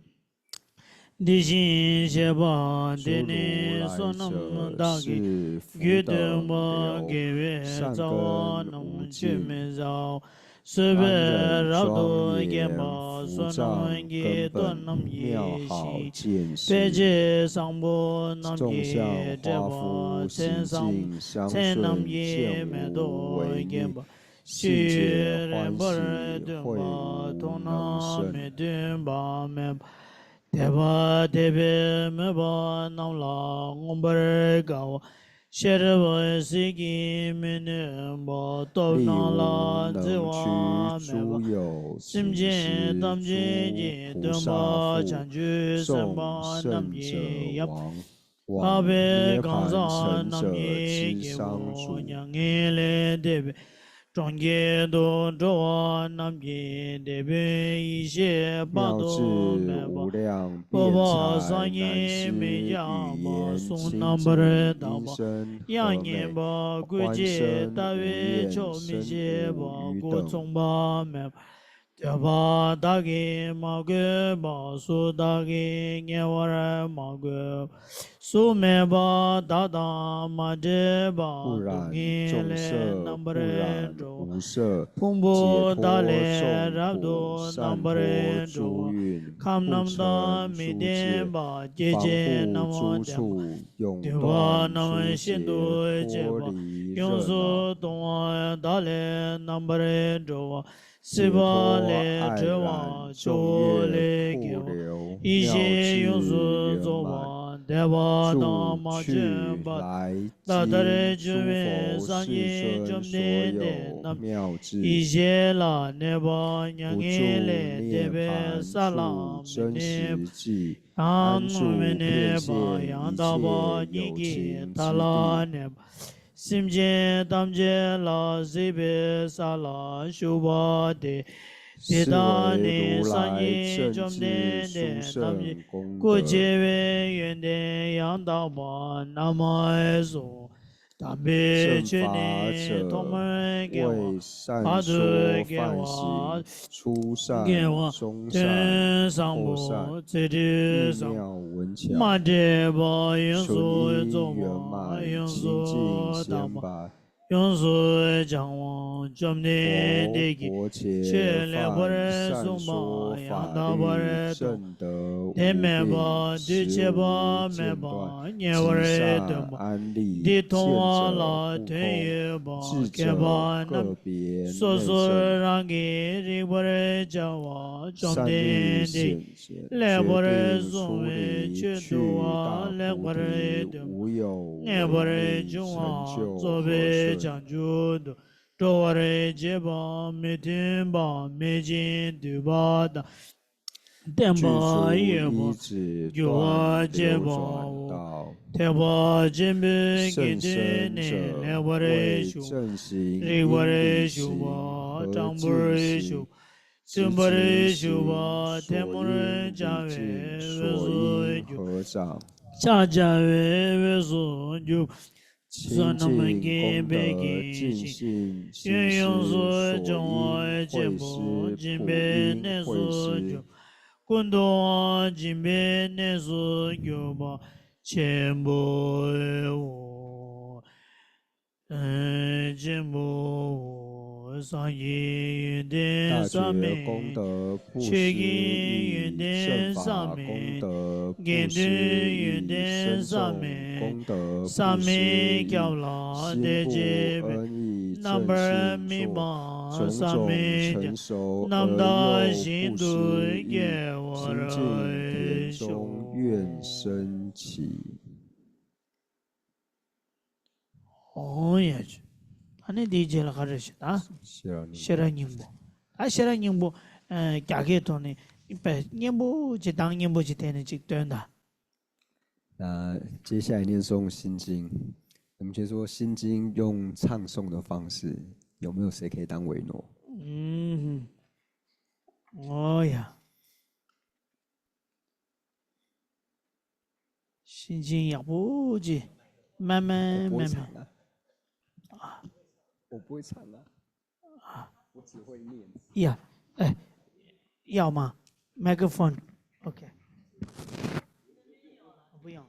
དེ་བཞིན་གཤེགས་པ་འདི་ནི་བསོད་ནམས་དག་གིས་རྒྱུད་སྟོན་པ་དགེ་བའི་རྩ་བ་རྣམས་ཆུད་མི་ཟའོ། བཟོད་པས་རབ་ཏུ་བརྒྱན་པ། བསོད་ནམས་ཀྱི་སྟོབས་རྣམས་ཀྱིས་ཞིང་དཔེ་བྱད་བཟང་པོ་རྣམས་ཀྱིས་སྤྲས་པ། མཚན་བཟང་མཚན་རྣམས་ཀྱིས་མེ་ཏོག་བརྒྱན་པ། ཤིང་རྗེས་རིངས་པར་སྟོན་པ། མཐོང་ན་མི་མཐུན་པ་མེད་པ། དད་པ་དད་པས་མོས་པ་རྣམས་ལ་མངོན་པར་དགའ་བ། ཤེས་རབ་ཟིལ་གྱིས་མི་ནོན་པ། སྟོབས་རྣམས་ལ་བརྩི་བ་མེད་པ། སེམས་ཅན་ཐམས་ཅད་ཀྱི་སྟོན་པ། བྱང་ཆུབ་སེམས་དཔའ་རྣམས་ཀྱི་ཡབ། འཕགས་པའི་གང་ཟག་རྣམས་ཀྱི་སྐྱེས་བུ། མྱ་ངན་ལས་འདས་པའི་གྲོང་ཁྱེར་དུ་འགྲོ་བ་རྣམས་ཀྱི་དེད་དཔོན། ཡེ་ཤེས་དཔག་ཏུ་མེད་པ། སྤོབས་པ་སངས་རྒྱས་མིག་བརྐྱང་བ། གཟུགས་རྣམ་པར་དག་པ་དབྱངས་སྙན་པ། སྐུ་བྱད་བལྟ་བས་ཆོག་མི་ཤེས་པ། སྐུ་མཚུངས་པ་མེད་པ། འདོད་པ་དག་གིས་མ་གོས་པ། གཟུགས་དག་གིས་བརྙས་པར་མ་གོས་པ། གཟུགས་མེད་པ་དག་དང་མ་འདྲེས་པ། སྡུག་བསྔལ་ལས་རྣམ་པར་གྲོལ་བ། ཕུང་པོ་དག་ལས་རབ་ཏུ་རྣམ་པར་གྲོལ་བ། ཁམས་རྣམས་དང་མི་ལྡན་པ། སྐྱེ་མཆེད་རྣམས་ལྡན་པ། འདུས་པ་རྣམས་ཤིན་ཏུ་བརྗེད་པ། ཡོངས་སུ་གཏོང་བ་དག་ལས་རྣམ་པར་གྲོལ་བ། སྲིད་པ་ལས་གྲོལ་བ། ཇོ་བོ་ལས་སྐྱེ་བ། ཡེ་ཤེས་ཡོངས་སུ་རྫོགས་པ། འདས་པ་དང་མ་བྱོན་པ། ད་ལྟར་བྱོན་པའི་སངས་རྒྱས་བཅོམ་ལྡན་འདས་རྣམས་ཀྱི་ཡེ་ཤེས་ལ་གནས་པ། མྱ་ངན་ལས་འདས་པའི་ས་ལ་མི་གནས་པ། ཡང་མི་གནས་པ་ཡང་དག་པ་ཉིད་ཀྱི་མཐའ་ལ་གནས་པ། སེམས་ཅན་ཐམས་ཅད་ལ་གཟིགས་པའི་ས་ལ་བཞུགས་པ་སྟེ། དེ་དག་ནི་སངས་རྒྱས་བཅོམ་ལྡན་འདས་ཐམས་ཅད་སྐུ་ཆེ་བའི་ཡོན་ཏན་ཡང་དག་པ་རྣམས་སོ། དམ་པའི་ཆོས་ནི་ཐོག་མར་སྐྱེ་བ། བར་དུ་སྐྱེ་བ། དགེ་བ་དོན་བཟང་པོ། རྫུ་འཕྲུལ་བཟང་པོ། མ་འདྲེས་པ། ཡོངས་སུ་རྫོགས་པ། ཡོངས་སུ་དག་པ། ཡོངས་སུ་བྱང་བ། བཅོམ་ལྡན་འདས་ཀྱིས་ཆོས་ལེགས་པར་གསུངས་པ་ཡང་དག་པར་རྟོགས་པ། དེ་མེད་པ། དུས་ཆད་པ་མེད་པ། ཉེ་བར་སྟོན་པ། འདི་མཐོང་བ་ལ་དོན་ཡོད་པ། མཁས་པ་རྣམས་སོ་སོ་རང་གིས་རིག་པར་བྱ་བ། བཅོམ་ལྡན་འདས་ཀྱིས་ལེགས་པར་གསུངས་པའི་ཆོས་འདུལ་བ། ལེགས་པར་སྟོན་པ། ངེས་པར་འབྱུང་བ། རྫོགས་པའི་བྱང་ཆུབ་ཏུ་འགྲོ་བར་བྱེད་པ། མི་མཐུན་པ། མེད་ཅིང་འདུས་པ་དང་། བརྟན་པ་ཡོད་པར་འགྱུར་བར་བྱེད་པའོ། ཐེག་པ་ཆེན་པོའི་དགེ་འདུན་ནི་ལེགས་པར་ཞུགས་པ། རིགས་པར་ཞུགས་པ། དྲང་པོར་ཞུགས་པ། བརྫུན་པར་ཞུགས་པ། ཐལ་མོ་སྦྱར་བའི་འོས་སུ་གྱུར་པ། ཕྱག་བྱ་བའི་འོས་སུ་གྱུར་པ། བསོད་ནམས་ཀྱི་དཔལ་གྱིས་ཞིང་ཡོངས་སུ་སྦྱོང་བར་བྱེད་པ། སྦྱིན་པའི་གནས་སུ་གྱུར་པ། ཀུན་ཏུ་སྦྱིན་པའི་གནས་སུ་གྱུར་པ་ཆེན་པོའོ། ཆེན་པོའོ། སངས་རྒྱས་ཡོན་ཏན་བསམ་མི་ཁྱབ། ཆོས་ཀྱི་ཡོན་ཏན་བསམ་མི་ཁྱབ། དགེ་འདུན་ཡོན་ཏན་བསམ་མི་ཁྱབ། བསམ་མི་ཁྱབ་ལ་དད་བྱེད་པའི་རྣམ་པར་སྨིན་པ་བསམ་མི་ཁྱབ། རྣམ་དག་ཞིང་དུ་སྐྱེ་བར་ཤོག། འོང་ཡ། ཨ་ནི་དེའི་རྗེས་ལ་ག་རེ་ཞིག་ད། ཤེས་རབ་སྙིང་པོ། ཤེས་རབ་སྙིང་པོ། ད་ཤེས་རབ་སྙིང་པོ། རྒྱ་སྐད་ཐོག་ནས་དཔེ་སྙན་པོ་ཅིག་གདངས་སྙན་པོ་ཅིག་བསྟན་ནས་ཅིག་སྟོན་དང་། 那接下来念诵心经。我们先说心经用唱诵的方式，有没有谁可以当维诺？嗯，哦呀。 心经ཡག་པོ་ཅིག 慢慢慢慢。我不会唱啊。啊。我不会唱啊。啊。我只会念。呀，哎，要吗？麦克风。OK。不用。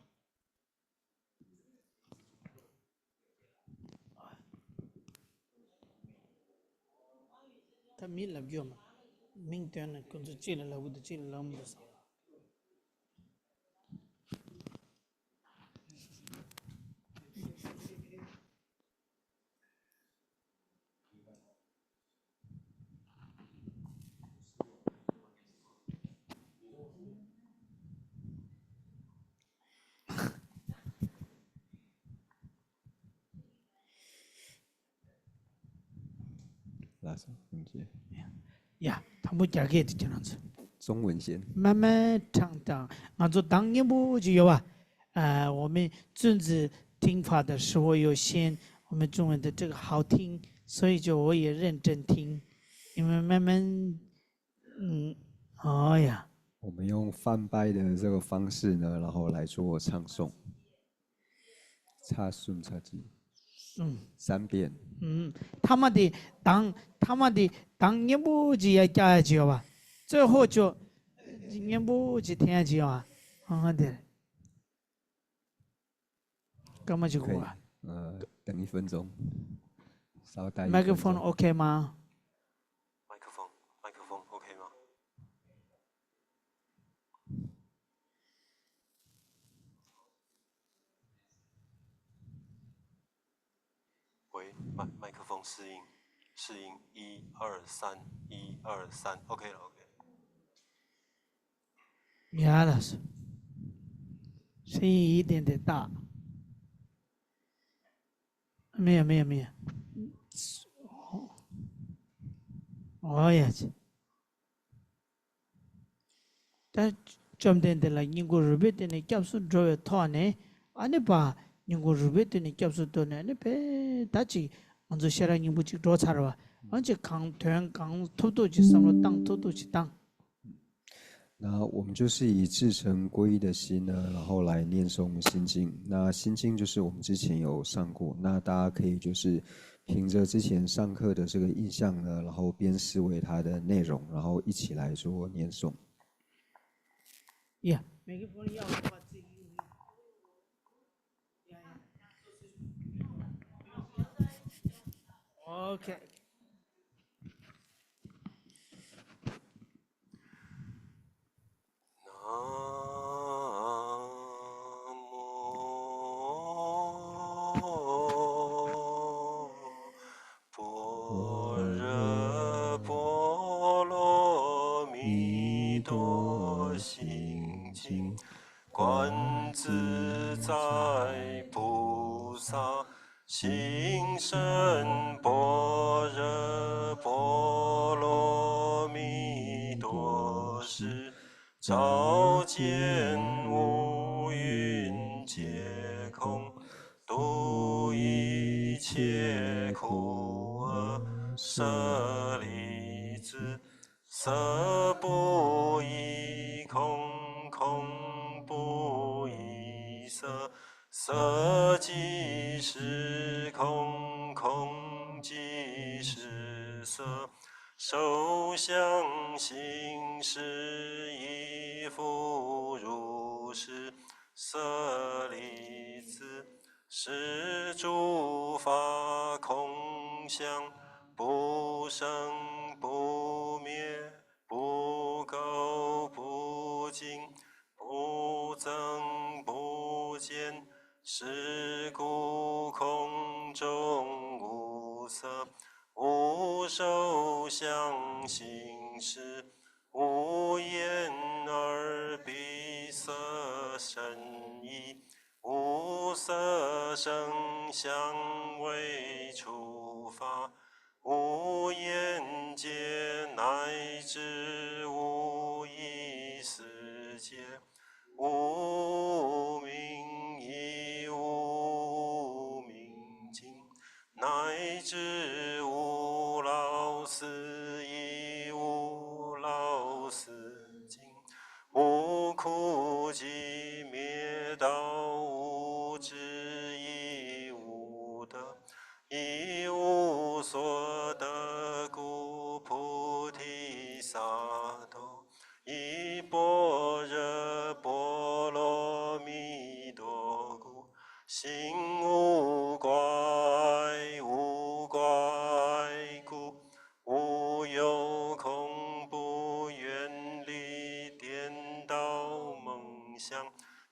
མི་ལབ་རྒྱུ་ཡོད་མ་རེད། མིང་བཏོན་ན་ཁོ་ཚོ་གཅིག་ལ་ལབ་གི་འདུག་གཅིག་ལ་ལབ་མི་འདུག་བསམ། ལགས་སོ། ཐུགས་རྗེ་ཆེ། ཡ། དང་པོ་རྒྱ་སྐད་དེ་ཁྱེད་རང་ཚོ། 中文先。 慢慢唱 དང་། ང་ཚོ་གདངས་སྙན་པོ་ཅིག་ཡོད་པ། 啊，我们尊子听法的时候有先，我们中文的这个好听，所以就我也认真听。你们慢慢，嗯，哦呀。 我们用翻白的这个方式呢，然后来做唱诵。 ཚ་གསུམ་ཚ་གཅིག 嗯。 三遍。 ཐ་མ་དེ་གདངས། ཐ་མ་དེ་གདངས་སྙན་པོ་ཅིག་ཡར་བཀྱག་ཡ་ཅིག་ཡོད་པ། 最后就 སྙན་པོ་ཅིག་འཐེན་ཡ་ཅིག་ཡོད་པ། ཨ་དེ་སྐར་མ་ཅིག་གོ་བ། 呃，等一分钟，稍待一分钟。 麦克风 OK 吗？ 麦克风，麦克风 OK 吗？ 喂，麦，麦克风试音，试音，一二三，一二三，OK了，OK。 ཡ་ལགས་སོ། 声音一点点大。 没有，没有，没有。 ཨོ་ཡ་ཅི། ད་བཅོམ་ལྡན་འདས་ལ་བསྙེན་བཀུར་རུས་པའི་གཏིང་ནས་སྐྱབས་སུ་འགྲོ་བའི་ཐོག་ནས། ཨ་ནི་པ། བསྙེན་བཀུར་རུས་པའི་གཏིང་ནས་སྐྱབས་སུ་འགྲོ་ནས། ཨ་ནི་པས་ད་ཅིག་ང་ཚོ་ཤེས་རབ་སྙིང་པོ་ཅིག་འགྲོ་ཚར་བ། ཨ་ཅིག་གང་དོན་གང་ཐུབ་ཐུབ་ཅིག་བསམ་བློ་བཏང་ཐུབ་ཐུབ་ཅིག་བཏང་། 那我们就是以至诚皈依的心呢，然后来念诵心经。那心经就是我们之前有上过，那大家可以就是凭着之前上课的这个印象呢，然后边思维它的内容，然后一起来做念诵。 Yeah, make it for you. Yeah, yeah. Okay.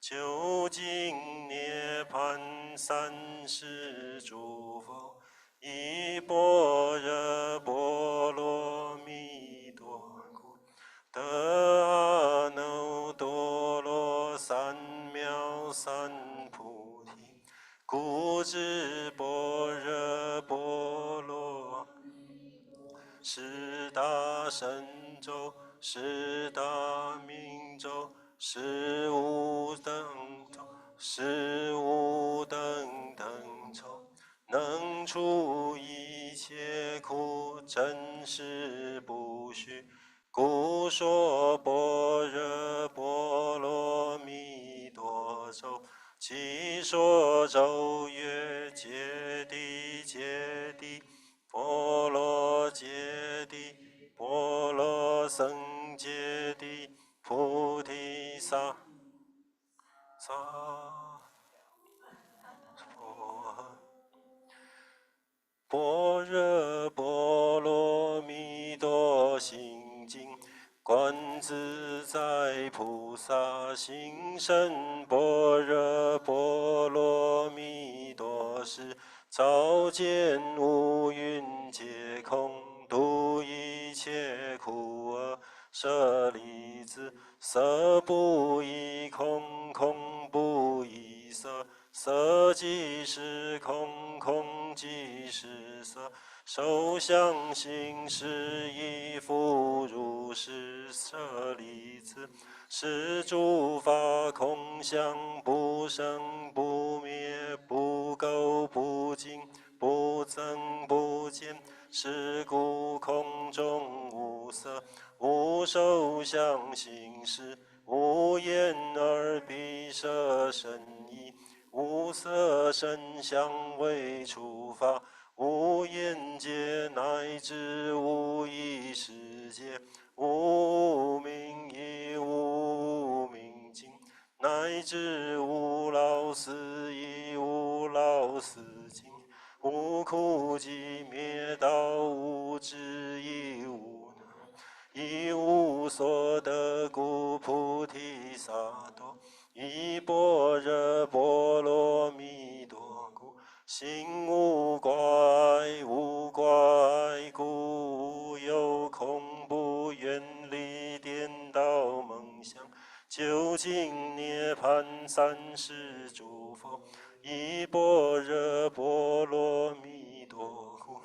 究竟涅槃三世诸佛，依般若波罗蜜多故，得阿耨多罗三藐三菩提。 故知般若波罗蜜多，是大神咒，是大明咒，是无等咒，是无等等咒，能除一切苦，真实不虚。 故说般若波罗蜜多咒。即说咒曰：揭谛揭谛，波罗揭谛，波罗僧揭谛，菩提萨萨婆 般若波罗蜜多心经。观自在菩萨行深般若波罗蜜多时，照见五蕴皆空，度一切苦厄。舍利子，色不异空，空不异色， 色即是空，空即是色，受想行识亦复如是。舍利子，是诸法空相，不生不灭，不垢不净，不增不减。是故空中无色，无受想行识，无眼耳鼻舌身意， 无色声香味触法，无眼界，乃至无意识界，无无明亦无无明尽，乃至无老死亦无老死尽，无苦集灭道，无智亦无那，亦无所得故，菩提萨埵。 依般若波罗蜜多故，心无挂碍，无挂碍故，无有恐怖，远离颠倒梦想，究竟涅槃三世诸佛。依般若波罗蜜多故，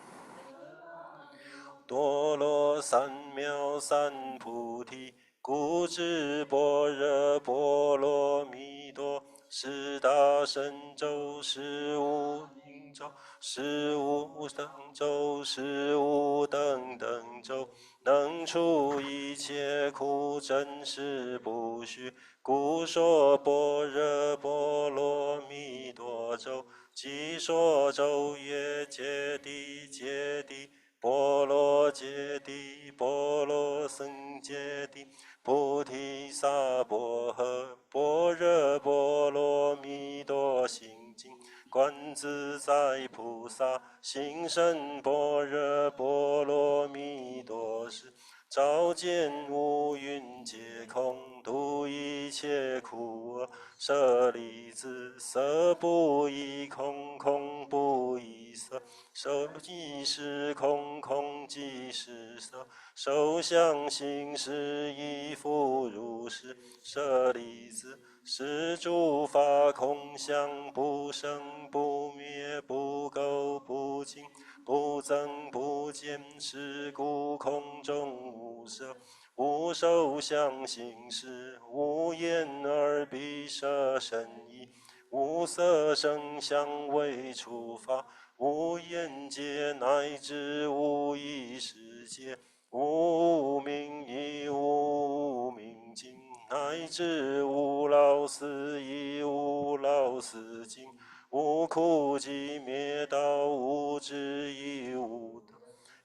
多罗三藐三菩提。 故知般若波罗蜜多，是大神咒，是无明咒，是无等咒，是无等等咒，能除一切苦，真实不虚。故说般若波罗蜜多咒。即说咒曰：揭谛揭谛， 波罗揭谛，波罗僧揭谛，菩提萨婆诃。般若波罗蜜多心经。观自在菩萨行深般若波罗蜜多时，照见五蕴皆空，度一切苦厄。舍利子，色不异空，空不异色， 色即是空，空即是色，受想行识亦复如是。舍利子，是诸法空相，不生不灭，不垢不净，不增不减。是故空中无色，无受想行识，无眼耳鼻舌身意，无色声香味触法， 无眼界，乃至无意识界，无无明亦无无明尽，乃至无老死亦无老死尽，无苦集灭道，无智亦无得，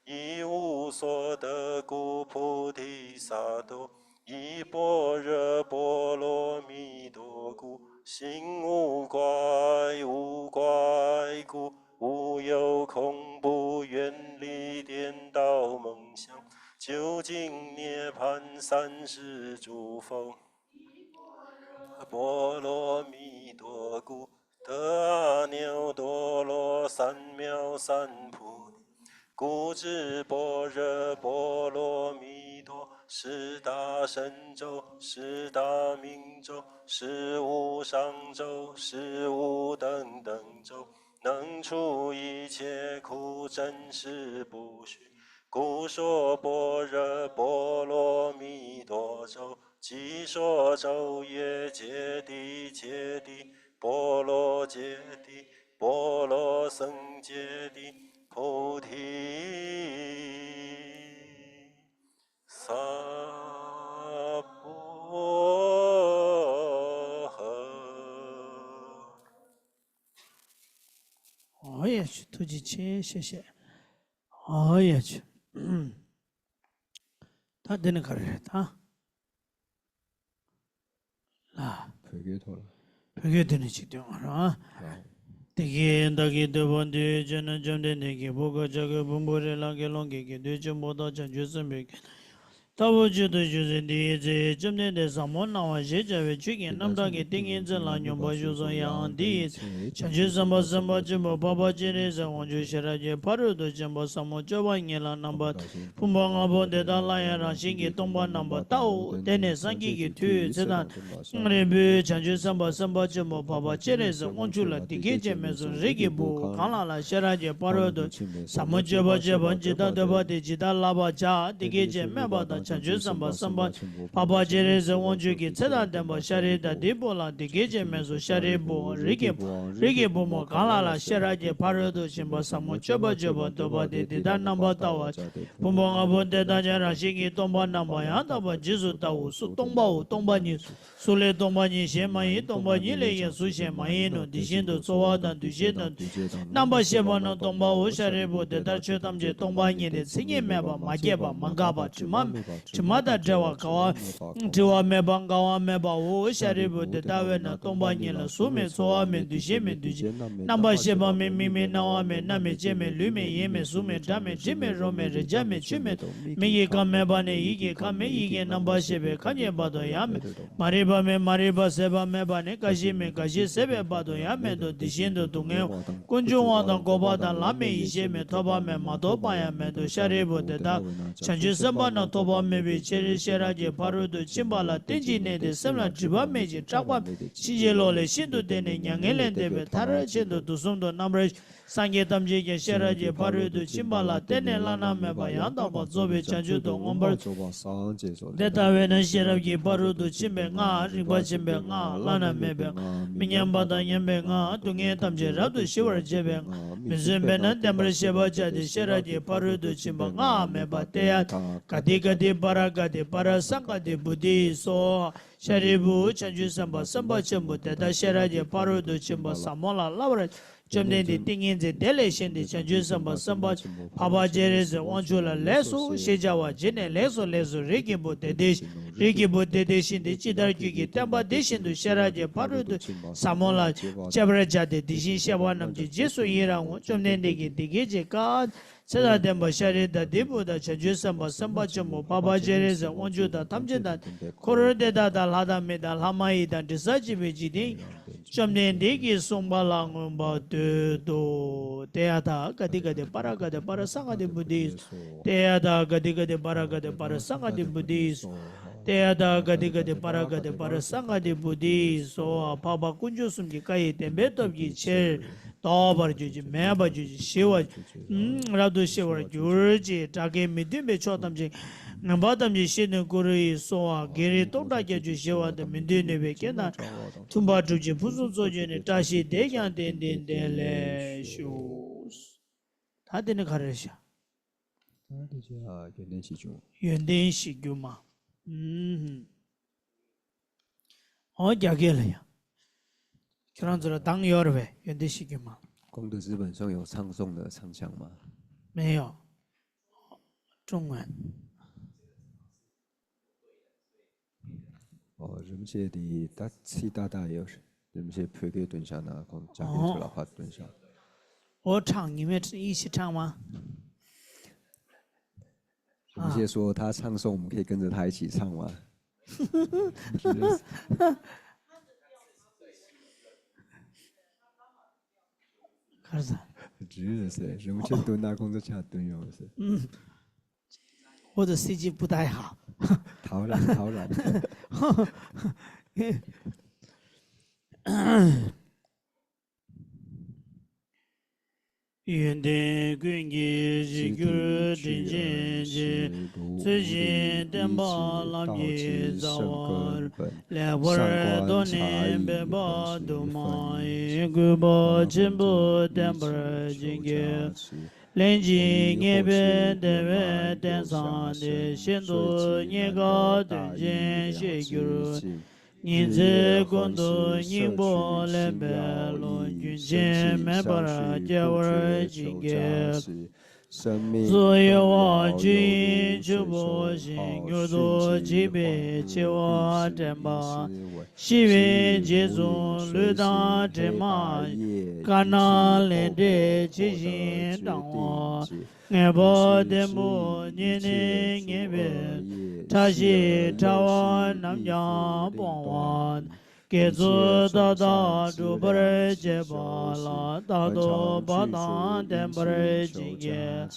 亦无所得故，菩提萨埵。 依般若波罗蜜多故，心无挂碍，无挂碍故，无有恐怖，远离颠倒梦想，究竟涅槃三世诸佛。波罗蜜多，古德阿耨多罗三藐三菩提。 故知般若波罗蜜多，是大神咒，是大明咒，是无上咒，是无等等咒，能除一切苦，真实不虚。故说般若波罗蜜多咒，即说咒曰：揭谛，揭谛，波罗揭谛，波罗僧揭谛， 菩提萨婆འོ་ཡ་ཆུ་ཐུགས་རྗེ་ཆེ་ཤེས་ཤེས། འོ་ཡ་ཆུ། ད་འདི་ནི་ག་རེ་རེད་ད། ལ། བོད་སྐད་ཐོག་ལ། བོད་སྐད་དེ་ནས་ཅིག་སྟོན་གོ་ར། ལ། དེ་སྐད་བདག་གིས་ཐོས་པ་དུས་གཅིག་ན། བཅོམ་ལྡན་འདས་ཀྱིས་བུ་ག་ཙ་གི་བུ་མོ་རི་ལ་གི་ཀླུང་གི་དགེ་འདུན་ཆེན་པོ་དག་བྱང་ཆུབ་སེམས་དཔའི་སྐྱེས་བུ་ལྟ་བུ་བྱེད་དུ་བཞུགས་ཚེ། དེའི་ཚེ་བཅོམ་ལྡན་འདས་ཟབ་མོ་སྣང་བ་ཞེས་བྱ་བའི་ཆོས་ཀྱི་རྣམ་གྲངས་ཀྱི་ཏིང་ངེ་འཛིན་ལ་སྙོམས་པར་ཞུགས་སོ། ཡང་དེའི་ཚེ་བྱང་ཆུབ་སེམས་དཔའ་སེམས་དཔའ་ཆེན་པོ་འཕགས་པ་སྤྱན་རས་གཟིགས་དབང་ཕྱུག་ཤེས་རབ་ཀྱི་ཕ་རོལ་ཏུ་ཕྱིན་པ་ཟབ་མོ་སྤྱོད་པ་ཉིད་ལ་རྣམ་པར་ཕུང་པོ་ལྔ་པོ་དེ་དག་སླར་ཡང་རང་བཞིན་གྱིས་སྟོང་པར་རྣམ་པར་བལྟའོ། དེ་ནས་སངས་རྒྱས་ཀྱི་མཐུས་ཚེ་དང་རིང་པོའི་བྱང་ཆུབ་སེམས་དཔའ་སེམས་དཔའ་ཆེན་པོ་འཕགས་པ་སྤྱན་རས་གཟིགས་དབང་ཕྱུག་ལ་འདི་སྐད་ཅེས་སྨྲས་སོ། རིགས་ཀྱི་བུ་གང་ལ་ལ་ཤེས་རབ་ཀྱི་ཕ་རོལ་ཏུ་ཟབ་མོ་སྤྱོད་པ་སྤྱོད་པ་ཇི་ལྟར་འདོད་པ་དེ་ཇི་ལྟར་བསླབ་པར་བྱ། འདི་སྐད་ཅེས་སྨྲས་པ་དང་། བྱང་ཆུབ་སེམས་དཔའ་སེམས་དཔའ་འཕགས་པ་སྤྱན་རས་གཟིགས་དབང་ཕྱུག་གིས་ཚེ་དང་ལྡན་པ་ཤཱ་ར་དྭ་ཏིའི་བུ་ལ་འདི་སྐད་ཅེས་སྨྲས་སོ། ཤཱ་རིའི་བུ། རིགས་ཀྱི་བུ། རིགས་ཀྱི་བུ་མོ་གང་ལ་ལ་ཤེས་རབ་ཀྱི་ཕ་རོལ་ཏུ་ཕྱིན་པ་ཟབ་མོ་སྤྱོད་པ་སྤྱོད་པར་འདོད་པ་དེས་འདི་ལྟར་རྣམ་པར་བལྟ་བར་བྱ་སྟེ། ཕུང་པོ་ལྔ་པོ་དེ་དག་ཀྱང་རང་བཞིན་གྱིས་སྟོང་པར་རྣམ་པར་ཡང་དག་པར་རྗེས་སུ་བལྟའོ། སུ་སྟོང་པའོ། སྟོང་པ་ཉིད། གཟུགས་ལས་སྟོང་པ་ཉིད་གཞན་མ་ཡིན། སྟོང་པ་ཉིད་ལས་ཀྱང་གཟུགས་གཞན་མ་ཡིན་ནོ། དེ་བཞིན་དུ་ཚོར་བ་དང་། འདུ་ཤེས་དང་། འདུ་བྱེད་དང་། རྣམ་པར་ཤེས་པ་རྣམས་སྟོང་པའོ། ཤཱ་རིའི་བུ། དེ་ལྟར་ཆོས་ཐམས་ཅད་སྟོང་པ་ཉིད་དེ། མཚན་ཉིད་མེད་པ། མ་སྐྱེས་པ། མ་འགགས་པ། དྲི་མ་མེད་པ། དྲི་མ་དང་བྲལ་བ། འགག་པ། བྲི་བ་མེད་པ། འགག་པ་མེད་པའོ། ཤཱ་རིའི་བུ། དེ་ལྟ་བས་ན་སྟོང་པ་ཉིད་ལ་གཟུགས་མེད། ཚོར་བ་མེད། འདུ་ཤེས་མེད། འདུ་བྱེད། རྣམ་པར་ཤེས་པ་མེད། མིག་མེད། རྣ་བ་མེད། སྣ་མེད། ལྕེ་མེད། ལུས་མེད། ཡིད་མེད། གཟུགས་མེད། སྒྲ་མེད། དྲི་མེད། རོ་མེད། རེག་བྱ་མེད། ཆོས་མེད་དོ། མིག་གི་ཁམས་མེད་པ་ནས་ཡིད་ཀྱི་ཁམས་མེད། ཡིད་ཀྱི་རྣམ་པར་ཤེས་པའི་ཁམས་ཀྱི་བར་དུ་ཡང་མེད། མ་རིག་པ་མེད། མ་རིག་པ་ཟད་པ་མེད་པ་ནས་རྒ་ཤི་མེད། རྒ་ཤི་ཟད་པའི་བར་དུ་ཡང་མེད་དོ། དེ་བཞིན་དུ་སྡུག་བསྔལ་བ་དང་། ཀུན་འབྱུང་བ་དང་། འགོག་པ་དང་། ལམ་མེད། ཡེ་ཤེས་མེད། ཐོབ་པ་མེད། མ་ཐོབ་པ་ཡང་མེད་དོ། ཤཱ་རིའི་བུ། དེ་ལྟར་བྱང་ཆུབ་སེམས་དཔའ་རྣམས་ཐོབ་པ་མེད་པའི་ཕྱིར། ཤེས་རབ་ཀྱི་ཕ་རོལ་ཏུ་ཕྱིན་པ་ལ་རྟེན་ཅིང་གནས་ཏེ། སེམས་ལ་སྒྲིབ་པ་མེད་ཅིང་སྐྲག་པ་མེད་དེ། ཕྱིན་ཅི་ལོག་ལས་ཤིན་ཏུ་འདས་ནས་མྱ་ངན་ལས་འདས་པའི་མཐར་ཕྱིན་ཏོ། དུག་གསུམ་དུ་རྣམ་པར་སངས་རྒྱས་ཐམས་ཅད་ཀྱང་ཤེས་རབ་ཀྱི་ཕ་རོལ་ཏུ་ཕྱིན་པ་ལ་བརྟེན་ནས་བླ་ན་མེད་པ་ཡང་དག་པར་རྫོགས་པའི་བྱང་ཆུབ་ཏུ་མངོན་པར། དེ་ལྟ་བས་ན་ཤེས་རབ་ཀྱི་ཕ་རོལ་ཏུ་ཕྱིན་པའི་སྔགས། རིག་པ་ཆེན་པོའི་སྔགས། བླ་ན་མེད་པའི་སྔགས། མི་མཉམ་པ་དང་མཉམ་པའི་སྔགས། སྡུག་བསྔལ་ཐམས་ཅད་རབ་ཏུ་ཞི་བར་བྱེད་པའི་སྔགས། མི་བརྫུན་པས་ན་བདེན་པར་ཤེས་པར་བྱ་སྟེ། ཤེས་རབ་ཀྱི་ཕ་རོལ་ཏུ་ཕྱིན་པ་སྔགས་མེད་པ། ཏདྱ་ཐཱ། ག་ཏེ་ག་ཏེ་པཱ་ར་ག་ཏེ་པཱ་ར་སཾ་ག་ཏེ་བོ་དྷི་སྭཱ་ཧཱ། ཤཱ་རིའི་བུ། བྱང་ཆུབ་སེམས་དཔའ་སེམས་དཔའ་ཆེན་པོ་དེ་དག་ཤེས་རབ་ཀྱི་ཕ་རོལ་ཏུ་ཕྱིན་པ་ཟབ་མོ་ལ་བསླབ་པར། བཅོམ་ལྡན་འདས་ཏིང་ངེ་འཛིན་དེ་ལས་བཞེངས་ཏེ། བྱང་ཆུབ་སེམས་དཔའ་སེམས་དཔའ་འཕགས་པ་སྤྱན་རས་གཟིགས་དབང་ཕྱུག་ལ་ལེགས་སོ་ཞེས་བྱ་བ་བྱས་ནས། ལེགས་སོ་ལེགས་སོ། རིགས་ཀྱི་བུ་དེ་དེ་བཞིན། རིགས་ཀྱི་བུ་དེ་དེ་བཞིན་ཏེ། ཇི་ལྟར་ཁྱོད་ཀྱིས་བསྟན་པ་དེ་བཞིན་དུ་ཤེས་རབ་ཀྱི་ཕ་རོལ་ཏུ་ཟབ་མོ་ལ་སྤྱད་པར་བྱ་སྟེ། དེ་བཞིན་གཤེགས་པ་རྣམས་ཀྱི་རྗེས་སུ་ཡི་རང་ངོ་། བཅོམ་ལྡན་འདས་ཀྱིས་འདི་སྐད་ཅེས་བཀའ། ཚེ་དང་ལྡན་པ་ཤཱ་ར་དྭ་ཏིའི་བུ་དག་བྱང་ཆུབ་སེམས་དཔའ་སེམས་དཔའ་ཆེན་པོ་འཕགས་པ་སྤྱན་རས་གཟིགས་དབང་ཕྱུག་དང་ཐམས་ཅད་དང་། འཁོར་དེ་དག་དང་ལྷ་དང་མི་དང་ལྷ་མ་ཡིན་དང་། དྲི་ཟར་བཅས་པའི་འཇིག་རྟེན། བཅོམ་ལྡན་འདས་ཀྱིས་གསུངས་པ་ལ་མངོན་པར་བསྟོད་དོ། ཏདྱ་ཐཱ། ག་ཏེ་ག་ཏེ་པཱ་ར་ག་ཏེ་པཱ་ར་སཾ་ག་ཏེ་བོ་དྷི། ཏདྱ་ཐཱ། ག་ཏེ་ག་ཏེ་པཱ་ར་ག་ཏེ་པཱ་ར་སཾ་ག་ཏེ་བོ་དྷི། ཏདྱ་ཐཱ། ག་ཏེ་ག་ཏེ་པཱ་ར་ག་ཏེ་པཱ་ར་སཾ་ག་ཏེ་བོ་དྷི་སྭཱ་ཧཱ། འཕགས་པ་དཀོན་མཆོག་གསུམ་གྱི་བཀའ་ཡི་བདེན་པའི་སྟོབས་ཀྱི་ཕྱིར། ལྡོག་པར་གྱུར་ཅིག། མེད་པར་གྱུར་ཅིག། ཞི་བར། རབ་ཏུ་ཞི་བར་གྱུར་ཅིག། དགྲ་བགེགས་མི་མཐུན་པའི་ཕྱོགས་ཐམས་ཅད། ངན་པ་ཐམས་ཅད་ཞི་སྟེ་ཀུ་རུ་ཡི་སྭཱ་ཧཱ། བགེགས་རིགས་སྟོང་ཕྲག་བརྒྱད་ཅུ་ཞི་བ་དང་། མི་མཐུན་ནུས་པའི་རྐྱེན་དང་མཐུན་པར་གྲུབ་ཅིང་ཕུན་སུམ་ཚོགས་གྱུར་ནས། བཀྲ་ཤིས་དེས་ཀྱང་དེང་འདིར་བདེ་ལེགས་ཤོག། ད་དེ་ནི་ག་རེ་རེད་ཤག། ད་དེ་ཅི་ཡོན་ཏན་ཞིག་བྱུང་། ཡོན་ཏན་ཞིག་བྱུང་མ། ཨུམ། འོ་རྒྱ་སྐད་ལ་ཡང་། ཁྱོད་རང་ཚོ་ལ་གདངས་ཡོད་རེད་པས། ཡོན་ཏན་ཞིག་བྱུང་མ། 公的日本上有唱诵的唱腔吗？没有。中文。 ཨོ། རིན་པོ་ཆེ་དེ་ད་ཚིག་ཏག་ཏག་ཡོད། རིན་པོ་ཆེ་བོད་སྐད་འདོན་བཞག་ན་ཁོང་རྒྱ་སྐད་ཚོ་ལ་ཕར་འདོན་བཞག། 我唱，你们一起唱吗？ རིན་པོ་ཆེ་说他唱诵，我们可以跟着他一起唱吗？ ཨ་ཟ། རེད་ཟེར། རིན་པོ་ཆེ་བཏུང་ན་ཁོང་ཚོ་ཕྱག་བཏུང་ཡོང་ཟེར། 或者司机不太好。 ཐའོ་ར་ཐའོ་ར། ལན་གཅིག་ངེས་པའི་བདེ་བའི་རྟེན་བཟང་སྟེ། ཤིན་ཏུ་རྙེད་དཀའ་དོན་ཆེན་ཞེས་གྱུར་ཅིག། ཉིན་མཚན་ཀུན་ཏུ་སྙིང་པོ་ལེན་པའི་བློ། རྒྱུན་ཆད་མེད་པར་སྐྱེ་བར་བྱིན་གྱིས་རློབས། གཟུགས་ཡོད་པ་ཆོས་དབྱིངས་ཆེན་པོ་བཞིན། མྱུར་དུ་འཇིག་པའི་འཆི་བ་དྲན་པ། ཤི་བའི་རྗེས་སུ་ལུས་དང་གྲིབ་མ་ཡི། དཀར་ནག་ལས་འབྲས་ཇི་བཞིན་དང་བ། ངེས་པ་ལྡན་པོ་ཉིད་ནི་ངེས་པའི་ཕྲ་ཞིང་ཕྲ་བ་རྣམས་ཀྱང་སྤོང་བ། དགེ་ཚུལ་མཐའ་དག་སྒྲུབ་པར་བྱེད་པ་ལ། རྟག་ཏུ་བག་དང་ལྡན་པར་བྱིན་གྱིས།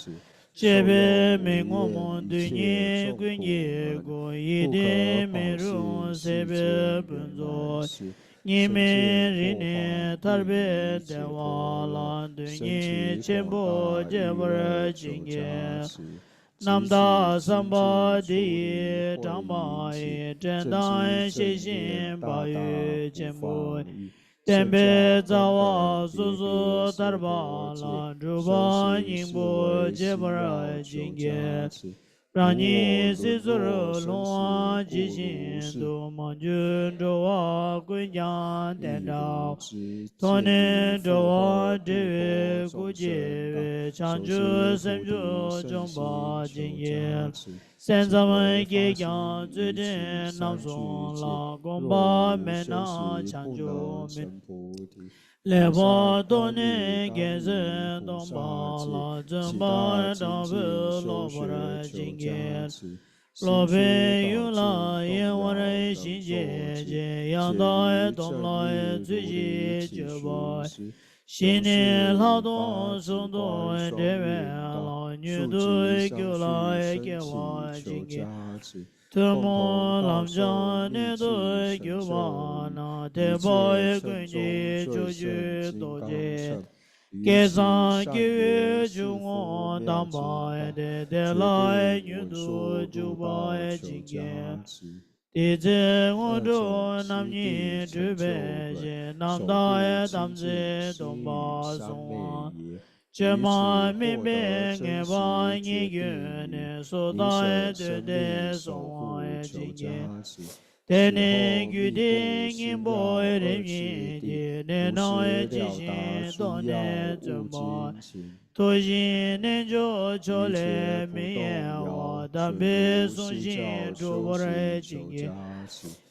སྤྱོད་པའི་མི་ངོམས་རྡུལ་སྙེད་ཀུན་གྱི་སྐུ། ཡིད་བརྟན་མི་རུང་སྲིད་པའི་ཕུན་ཚོགས། གཉིས་མེད་རིག་གནས་ཐར་པའི་བདེ་བ་ལ། དོན་གཉེར་ཆེན་པོ་སྤྱད་པར་བྱིན་གྱིས། རྣམ་དག་བསམ་པ་འདི་ཡིས་དྲངས་པ་ཡི། དྲན་དང་ཤེས་བཞིན་བག་ཡོད་ཆེན་པོ་ཡིས། བསྟན་པའི་རྩ་བ་སོ་སོར་ཐར་པ་ལ། སྒྲུབ་པ་སྙིང་པོ་སྤྱད་པར་བྱིན་གྱིས། རང་ཉིད་སྲིད་མཚོར་ལྷུང་བ་ཇི་བཞིན་དུ། མ་གྱུར་འགྲོ་བ་ཀུན་ཀྱང་དེ་འདྲའོ། ཐོབ་ནས་འགྲོ་བ་བསྒྲལ་བའི་སྐུ། རྒྱལ་བའི་བྱང་ཆུབ་སེམས་མཆོག་འབྱོངས་པར་བྱིན་གྱིས། སེམས་ཙམ་བསྐྱེད་ཀྱང་བརྩོན་འགྲུས་རྣམ་གསུམ་ལ། གོམས་པ་མེད་ན་བྱང་ཆུབ་མེད། ལེགས་པར་རྟོགས་ནས་རྒྱལ་སྲས་སྟོན་པ་ལ། བརྩོན་པ་དྲག་པོས་སློབ་པར་བྱིན་གྱིས། སློབ་པའི་ཡུལ་ལ་གཡེང་བར་གཞི་བྱེད་ཅིང་། ཡང་དག་སྡོམ་ལ་ཚུལ་བཞིན་སྤྱོད་པ། ཞི་གནས་ལྷག་མཐོང་ཟུང་དུ་འབྲེལ་བའི་ལམ། མྱུར་དུ་རྒྱུད་ལ་སྐྱེ་བར་བྱིན་གྱིས། ཐུན་མོང་ལམ་སྦྱངས་གནད་དུ་གྱུར་པ་རྣམས། ཐེག་པ་ཀུན་གྱི་ཕྱོགས་བཅུའི་རྡོ་རྗེ། སྐལ་བཟང་སྐྱེས་བུའི་འཇུག་ངོགས་དམ་པ་སྟེ། དེ་ལ་མྱུར་དུ་འཇུག་པར་བྱིན་གྱིས། དེ་ཚེ་དངོས་གྲུབ་རྣམ་གཉིས་འགྲུབ་པའི་ཕྱིར། རྣམ་དག་དམ་ཚིག་སྡོམ་པ་བཟུང་བ། བཅོས་མ་མིན་པའི་ངེས་པ་ཉིད་བརྒྱུད་ནས། སུ་དག་འདོད་དེ་བཟུང་བར་བྱིན་གྱིས། དེ་ནས་རྒྱུད་སྡེ་སྙིང་པོ་རིམ་གཉིས་ཀྱི། གནད་རྣམས་ཇི་བཞིན་རྟོགས་ནས་བརྩོན་པ། མཐུ་ཞིང་རྣལ་འབྱོར་ཕྱོགས་ལས་མི་གཡེལ་བར། དམ་པའི་གསུང་བཞིན་སྒྲུབ་པར་བྱིན་གྱིས།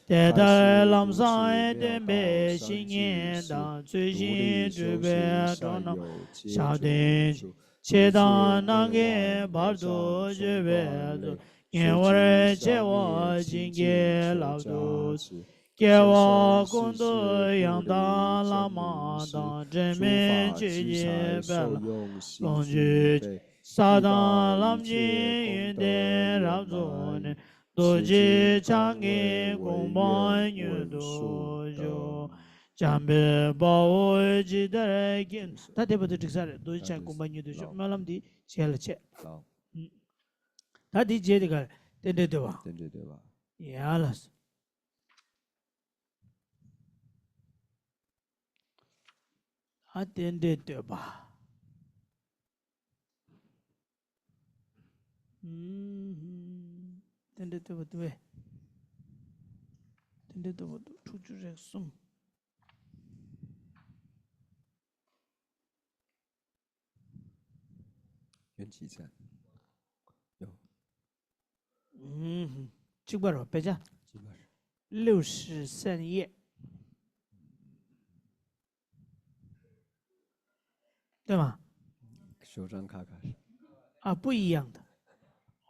དེ་ལྟར་ལམ་བཟང་བསྟན་པའི་བཤེས་གཉེན་དང་། ཚུལ་བཞིན་སྒྲུབ་པའི་གྲོགས་རྣམས་ཞབས་བརྟན། ཕྱི་དང་ནང་གི་བར་དུ་གཅོད་པའི་ཚུལ། ཉེ་བར་འཆེལ་བ་བྱིན་གྱིས་བརླབ་ཏུ་གསོལ། སྐྱེ་བ་ཀུན་ཏུ་ཡང་དག་བླ་མ་དང་། འབྲལ་མེད་ཆོས་ཀྱི་དཔལ་ལ་ལོངས་སྤྱོད་ཅིང་། ས་དང་ལམ་གྱི་ཡོན་ཏན་རབ་རྫོགས་ནས། རྡོ་རྗེ་འཆང་གི་གོ་འཕང་མྱུར་དུ་འགྲུབ། འཇམ་དཔལ་དཔའ་བོས་ཇི་ལྟར་མཁྱེན། ད་དེ་བར་དུ་འགྲིག་ས་རེད། རྡོ་རྗེ་འཆང་གི་གོ་འཕང་མྱུར་དུ་འགྲུབ། སྨོན་ལམ་འདི་རྗེས་ལ་བྱས། ལགས། ད་དེ་རྗེས་དེ་ག་རེད། རྟེན་འབྲེལ་བསྟོད་པ། རྟེན་འབྲེལ་བསྟོད་པ། ཡ་ལགས་སོ། ཨ་རྟེན་འབྲེལ་བསྟོད་པ། ཨུམ། རྟེན་འབྲེལ་བསྟོད་པ་འདུག་པས། རྟེན་འབྲེལ་བསྟོད་པ་འདུག་དྲུག་ཅུ་རེ་གསུམ། ཡོན་ཅི་ཚན། ཡོ། ཨུམ། གཅིག་པ་རེད་པ། དཔེ་ཆ། གཅིག་པ་རེད། 六十三页། 对吗？ ཞོགས་ཀྱང་ཁ་ཁ་རེད། 啊，不一样的。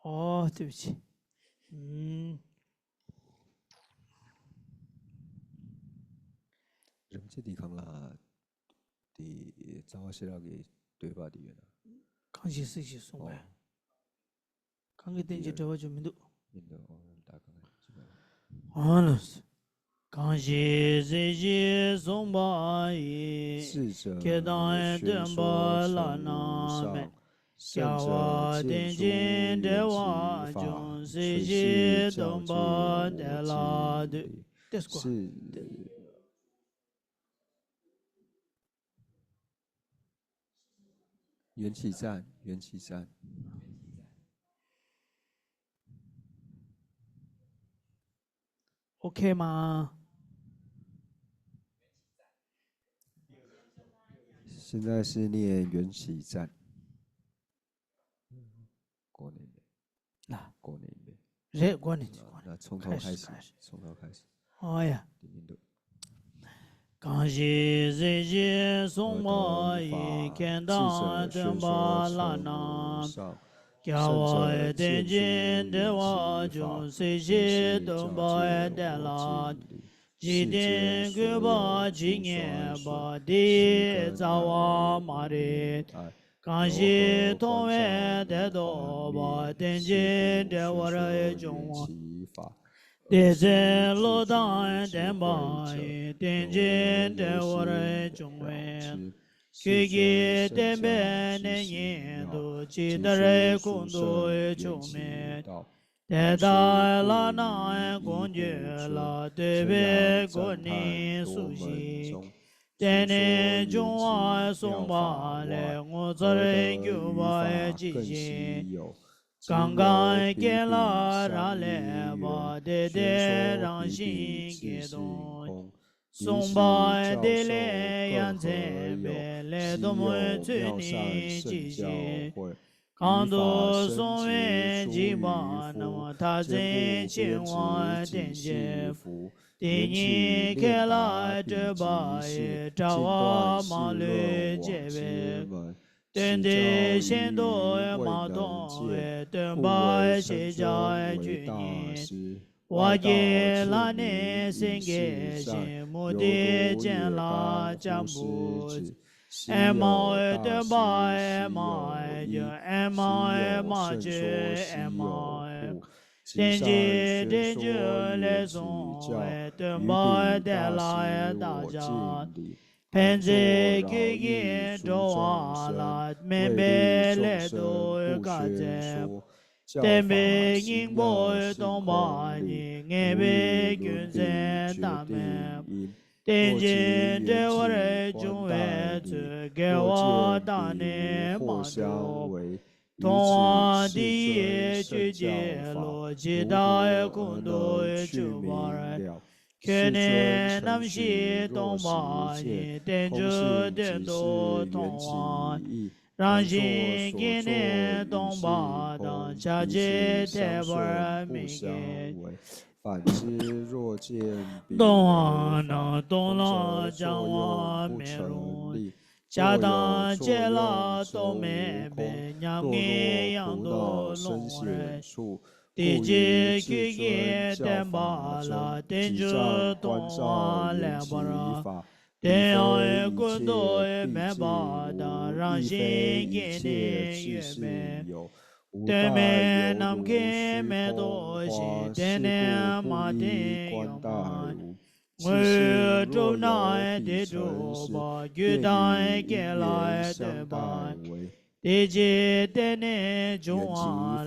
哦，对不起。嗯。 རིན་པོ་ཆེ་འདི་གང་ལ། དེ་རྩ་བ་ཤེས་རབ་ཀྱི་བསྟོད་པ་དེ་ཡོད་ན། གང་ཞིག་སྲིད་ཞེས་གསུངས་པས། ཨོ། གང་གི་རྟེན་ཅིང་འབྲེལ་བར་འབྱུང་མི་འདུག་མི་འདུག་ཨོ། ད་གང་ཅི་ཨོ་ལགས། གང་ཞིག་སྲིད་ཞེས་གསུངས་པ་ཡི། སྲིད་ཀྱང་སྟོན་པ་བླ་ན་མེད། རྒྱལ་བ་རྟེན་ཅིང་འབྲེལ་བར་འབྱུང་། སྲིད་ཞེས་སྟོན་པ་དེ་ལ་འདུད། ཏེ་སྐོར། 元气赞，元气赞。OK吗？现在是念元气赞。过年没？ ལ། 过年没？ རེད། གོ་ནས་ཅི་གོ་ནས། 那从头开始，开始，开始。 从头开始。 ཨོ་ཡ། དེ་མི་འདུག་གང་ཞིག་སྲིད་ཞེས་གསུངས་པ་ཡི། མཁྱེན་དང་སྟོན་པ་བླ་ན་མེད། རྒྱལ་བ་རྟེན་ཅིང་འབྲེལ་བར་འབྱུང་། སྲིད་ཞེས་སྟོན་པ་དེ་ལ་འདུད། འཇིག་རྟེན་བཀོད་པ་ཇི་སྙེད་པ། དེ་ཡི་རྩ་བ་མ་རིག་ལྟར། གང་ཞིག་མཐོང་བས་དེ་རྟོགས་པ། རྟེན་ཅིང་འབྲེལ་བར་འབྱུང་བ། དེ་ཚེ་བློ་དང་ལྡན་པ་ཡི། རྟེན་ཅིང་འབྲེལ་བར་འབྱུང་བའི་ཆོས། ཆོས་ཀྱི་བསྟན་པའི་གནས་ཉིད་དུ། ཇི་ལྟར་ཁོང་དུ་ཆུད་མི་ཐུབ། དེ་ལྟར་ལག་ན་དགོངས་གྱུར་ལ། བསྟོད་པའི་སྒོ་ནི་སུ་ཞིག་གིས། རྟེན་ནི་འབྱུང་བར་གསུངས་པ་ལས། ངོ་མཚར་གྱུར་པ་ཇི་བཞིན་ཡོད། གང་གང་རྐྱེན་ལ་རག་ལས་པ། དེ་དེ་རང་བཞིན་གྱིས་སྟོང་། གསུངས་པ་དེ་ལས་ཡ་མཚན་མེད། ལས་སྡོམ་ཚུལ་ནི་ཇི་བཞིན། གང་དུ་སོང་བས་འཇིགས་པ་རྣམས། མཐར་ཕྱིན་འཆིང་བ་རྟེན་ཅིང་འབྲེལ། དེ་ཉིད་ཁས་བླངས་སྤྲོས་པ་ཡིས། དགྲ་བོ་མ་ལུས་བཅས་པའི་སྟོན་ཏེ་ཤིན་ཏུ་མ་མཐོང་བའི། སྟོན་པ་ཞེས་བྱ་རྒྱུ་ཉིད། བར་གྱི་ལྷ་ནི་སེང་གེ་བཞིན། མུ་སྟེགས་ཅན་ལ་ལྕགས་འབུལ། ཨེ་མའོ་སྟོན་པ་ཨེ་མ་ཡི། ཨེ་མའོ་མ་བཅོས་ཨེ་མའོ། རྟེན་ཅིང་འབྲེལ་རྒྱུ་ལས་གསུངས་པའི། སྟོན་པ་དེ་ལ་བདག་ཅག་འདི། ཕན་ཚུན་ཁྱོད་ཀྱིས་འགྲོ་བ་ལ། དམན་པའི་སླད་དུ་བཀའ་སྩལ་པ། བསྟན་པའི་སྙིང་པོ་སྟོང་པ་ཉིད། ངེས་པའི་རྒྱུ་མཚན་བརྟག་མིན་པ། རྟེན་ཅིང་འབྲེལ་བར་འབྱུང་བའི་ཚུལ། དགེ་བ་དག་ནི་མ་གྲུབ་པ། མཐོང་བ་འདི་ཡིས་ཆོས་ཀྱི་བློ། ཇི་ལྟར་ཁོང་དུ་ཆུད་པར། ཁྱོད་ནི་རྣམ་ཤེས་སྟོང་པ་ཉིད། རྟེན་འབྱུང་དོན་དུ་མཐོང་བ་ཉིད། རང་བཞིན་གྱིས་ནི་སྟོང་པ་དང་། བྱ་བྱེད་འཐད་པར་མི་འགྱུར། སྟོང་པ་རྣམས་སྟོང་ལ་སྦྱང་བ་མེད་རུང་ལས། བྱ་དང་བྱེད་ལ་རྟོག་མེད་པས། ཉམས་ངེས་གཡང་དུ་ལྷུང་བར་འགྱུར། དེ་ཕྱིར་ཁྱོད་ཀྱིས་བསྟན་པ་ལ། རྟེན་འབྱུང་སྟོང་པ་ལེགས་པར། དེ་ཡང་ཀུན་ཏུ་མེད་པ་དང་། རང་བཞིན་གྱིས་ནི་ཡོད་མིན། ལྟོས་མེད་ནམ་མཁའི་མེ་ཏོག་བཞིན། བརྟེན་ནས་མ་བརྟེན་ཡོད་མ་ཡིན། དངོས་གྲུབ་ན་དེ་གྲུབ་པ། རྒྱུ་དང་རྐྱེན་ལ་ལྟོས་པ་ཉིད། དེ་ཕྱིར་རྟེན་ནི་འབྱུང་བ་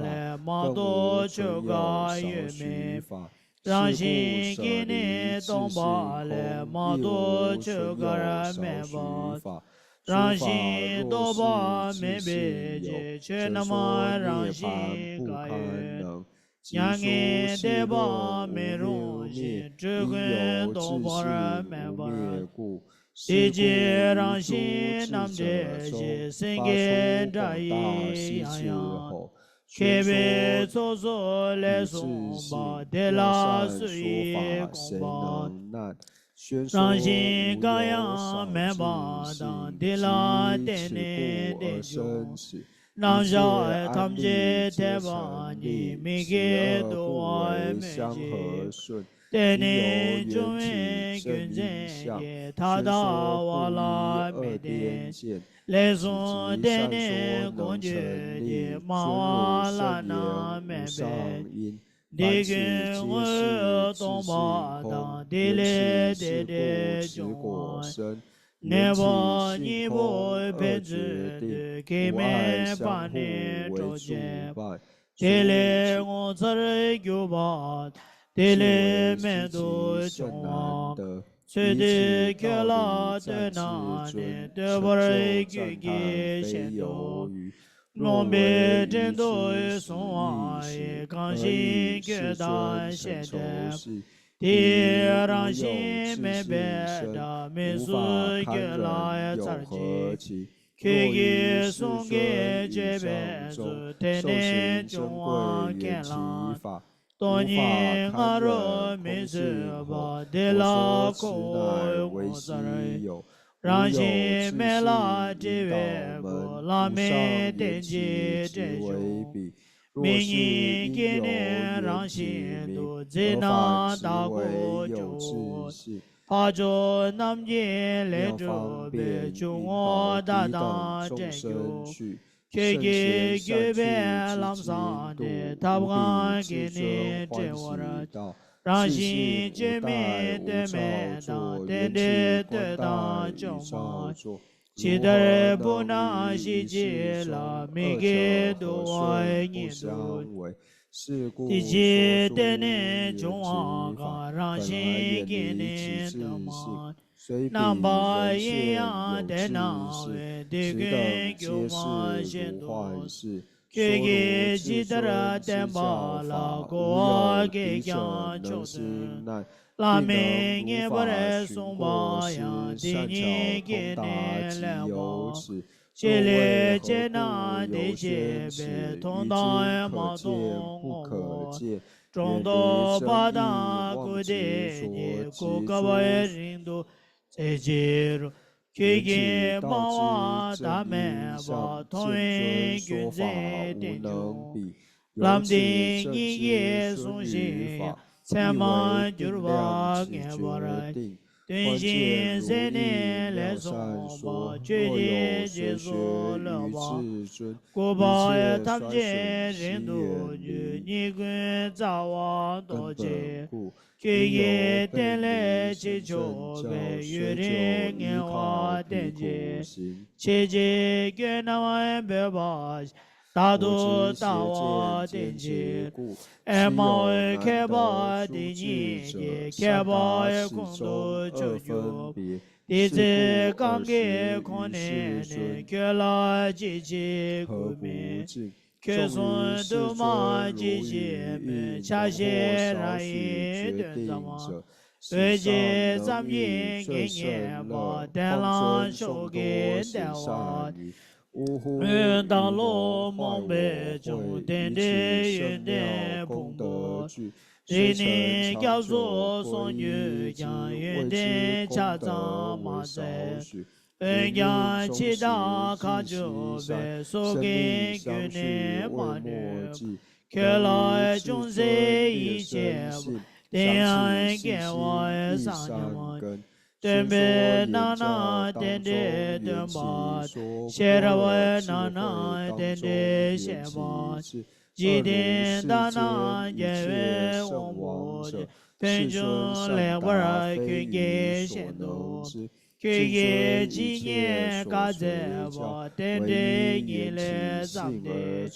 ལས། མ་གཏོགས་ཆོས་འགའ་ཡོད་མིན་པ། རང་བཞིན་གྱིས་ནི་སྟོང་པ་ལས། མ་གཏོགས་ཆོས་འགའ་མེད་པ། རང་བཞིན་རྟོག་པ་མེད་པའི་ཕྱིར། ཆོས་རྣམས་རང་བཞིན་འགའ་ཡོད། མྱ་ངན་འདས་པ་མི་རུང་ཞིང་། འགྲོ་ཀུན་སྟོང་པར་མེད་པར་ཐལ། དེ་ཕྱིར་རང་བཞིན་རྣམ་འགྲེལ་གྱི། སེང་གེ་སྒྲ་ཡིས་ཡང་ཡང་བསྐྱེད་པའི་ཚོགས་སུ་ལས་གསུངས་པ། དེ་ལ་སུ་ཡིས་དགོངས་པ། རང་བཞིན་འགའ་ཡང་མེད་པ་དང་། འདི་ལ་བརྟེན་ནས་རྟེན་འབྱུང་། རྣམ་གཞག་ཐམས་ཅད་འཐད་པ་ཉིད། མི་དགེ་འདུལ་བ་སྨོས་ཅི། བརྟེན་ནས་བྱུང་བའི་རྒྱུ་མཚན་གྱིས་ཐ་དད་པ་ལ་མི་བརྟེན། ལས་གསུམ་བརྟེན་ནས་སྒོམ་རྒྱུད་ཀྱི་སྨྲ་བ་བླ་ན་མེད་པས། འདི་ཀུན་དངོས་སྟོང་པ་དང་། དེ་ལས་དེ་འདྲའི་འབྱུང་བ། གནས་པ་གཉིས་པོ་ཕན་ཚུན་དུ། སྐྱེ་མེད་པ་ནི་གྲོགས་བྱེད་པ། དེ་ལས་ངོ་མཚར་གྱུར་པ་དང་། དེ་ལས་རྨད་དུ་བྱུང་བ། ཚུལ་འདི་ཁྱོད་ལ་སྟོན་ན་ནི། བསྟོད་པར་རྒྱུད་ཀྱི་གཞན་དུ། ལུང་པའི་སྤྲིན་དུ་བཟུང་བ་ཡི། གང་ཞིག་ཁྱོད་དང་ཞལ་འདེབས། དེ་ཡི་རང་བཞིན་མེད་པའི་སྒྲ། མིང་གཟུགས་ཁྱོད་ལ་མཚར་གྱིས། ཁྱོད་ཀྱིས་གསུང་གི་སྤྱོད་པའི་ཚུལ། དེ་ནས་འབྱུང་བ་ཁས་བླངས། སྟོང་ཉིད་ང་རུ་མི་བཟོད་པ། འདི་ལ་ཁོ་བོས་ངོ་མཚར་ཡོད། རང་བཞིན་མེད་ལ་དྲི་བའི་སྐུ། བླ་མའི་རྟེན་ཅིང་འབྲེལ་བྱུང་། མིག་གཉིས་ཀྱིས་ནི་རང་བཞིན་དུ། འཛིན་རྣམ་དག་པོ་བྱུང་བ། འཕགས་མཆོག་རྣམས་ཀྱིས་ལན་གྲུབ་པའི། འབྱུང་བ་མཐའ་དག་དང་བྲལ་གྱུར། ཁྱོད་ཀྱིས་བསྐྱོད་པའི་ལམ་བཟང་དེ། ཐབས་གང་གིས་ནི་བྲི་བར་བྱ། རང་བཞིན་བཅོས་མིན་སྟོན་མེད་དང་། རྟེན་འབྲེལ་བསྟོད་དང་བཅོས་མ་བྱེད། ཇི་ལྟར་སྤུ་ན་ཤིང་གཅིག་ལ། མིག་གིས་བསྡུ་བ་ཉིད་དུ། དེ་ཇི་ལྟར་ནི་འབྱུང་བ་གང་། རང་བཞིན་གྱིས་ནི་སྟོན་མ། རྣམ་པ་གཡེང་ཡང་དེ་སྣང་བས། དེ་ཀུན་སྒྱུ་མ་བཞིན་དུ། ཁྱོད་ཀྱིས་ཇི་ལྟར་བསྟན་པ་ལ། གོ་བ་གིས་ཀྱང་ཆོག་ཏུ་གནང་། བླ་མས་ངེས་པར་གསུངས་པ་ཡང་། དེ་ཉིད་ཀྱིས་ནི་ལེགས་པར། ཅི་ལས་སྐྱེས་ན་དེ་སྐྱེས་པས། མཐོང་དང་མ་མཐོང་ངོ་བོ། གྲོང་དུ་པ་དང་སྐུ་དེ་ཉིད། གོ་སྐབས་རིང་དུ་བཙལ་ཕྱིར་རོ། ཁྱོད་ཀྱིས་སྨྲ་བ་ཐ་མལ་པ། མཐོང་བའི་རྒྱུ་མཚན་བསྟན་བཅུག་པའི། ལམ་འདི་ཉིད་ཀྱིས་ཟུངས་ཤིག་ཡ། མཚན་མར་གྱུར་པ་ངེས་པར་བསྟན། སྟོན་ཅིང་གསན་ནས་ལན་གསུངས་པ། ཁྱོད་ཀྱིས་རྗེས་སུ་བསླབ་པ། སྐུར་པ་ཐམས་ཅད་རིང་དུ་གྱུར། གཉིས་ཀུན་རྩ་བ་རྟོགས་བྱེད་སྐུ། ཁྱོད་ཀྱིས་བསྟན་ལས་ཕྱིར་ཕྱོགས་པའི། ཡུན་རིང་ངལ་བ་བསྟེན་བྱེད་ཞིང་། ཆེས་ཆེར་སྐྱོན་རྣམས་སྦས་པ་བཞག་རྟག་ཏུ་ལྟ་བ་བསྟེན་བྱེད་སྐུ། ཨེ་མའོ་མཁས་པ་དེ་ཉིད་ཀྱིས། མཁས་པ་ཁོང་དུ་ཆུད་གྱུར་པ། དེ་ཚེ་གང་གི་ཁོངས་ནས་ནི། ཁྱོད་ལ་ཅི་མཆིས་བསྐུལ་མི་བྱེད། ཁྱོད་གསུང་དུ་མ་ཅི་བྱེད་མོད། ཆ་ཤས་རང་ཡིན་དོན་ཙམ། བོད་ཀྱི་བསམ་ཡས་དགེ་བསྙེན་པ། གདན་ལ་མཆོག་གི་བདེ་བ། དབུས་དང་ལྷོ་མོན་པའི་ལྗོངས། རྟེན་འབྲེལ་ཡོན་ཏན་ཕུང་པོ་བཅུ། རིག་གནས་སྐྱབས་སུ་སོང་གྱུར་ཀྱང་། ཡོན་ཏན་ཆ་ཚང་མ་ཟད། འོན་ཀྱང་འཆི་བདག་ཁ་བཅུག་པའི། སྲོག་གི་རྒྱུན་ནི་མ་ནུབ་ཀྱི། ཁྱོད་ལ་ཅུང་ཟད་ཡིད་ཆེས་པ། དེ་ཡང་སྐྱེ་བ་བཟང་ཉམས་ཀྱི། སྟོན་པས་གནང་ན་རྟེན་འབྲེལ་སྟོན་པ་དང་། ཤེས་རབ་གནང་ན་རྟེན་འབྲེལ་བཤད་པ། འཇིག་རྟེན་དག་ན་རྒྱལ་བའི་དབང་པོ་ཆེ། ཕན་ཆུང་ལེགས་པར་ཁྱོད་ཀྱིས་བཤད་དུ། ཁྱོད་ཀྱིས་ཇི་སྙེད་བཀའ་སྩལ་པ། རྟེན་འབྲེལ་ཉིད་ལས་བརྩམས་ཏེ།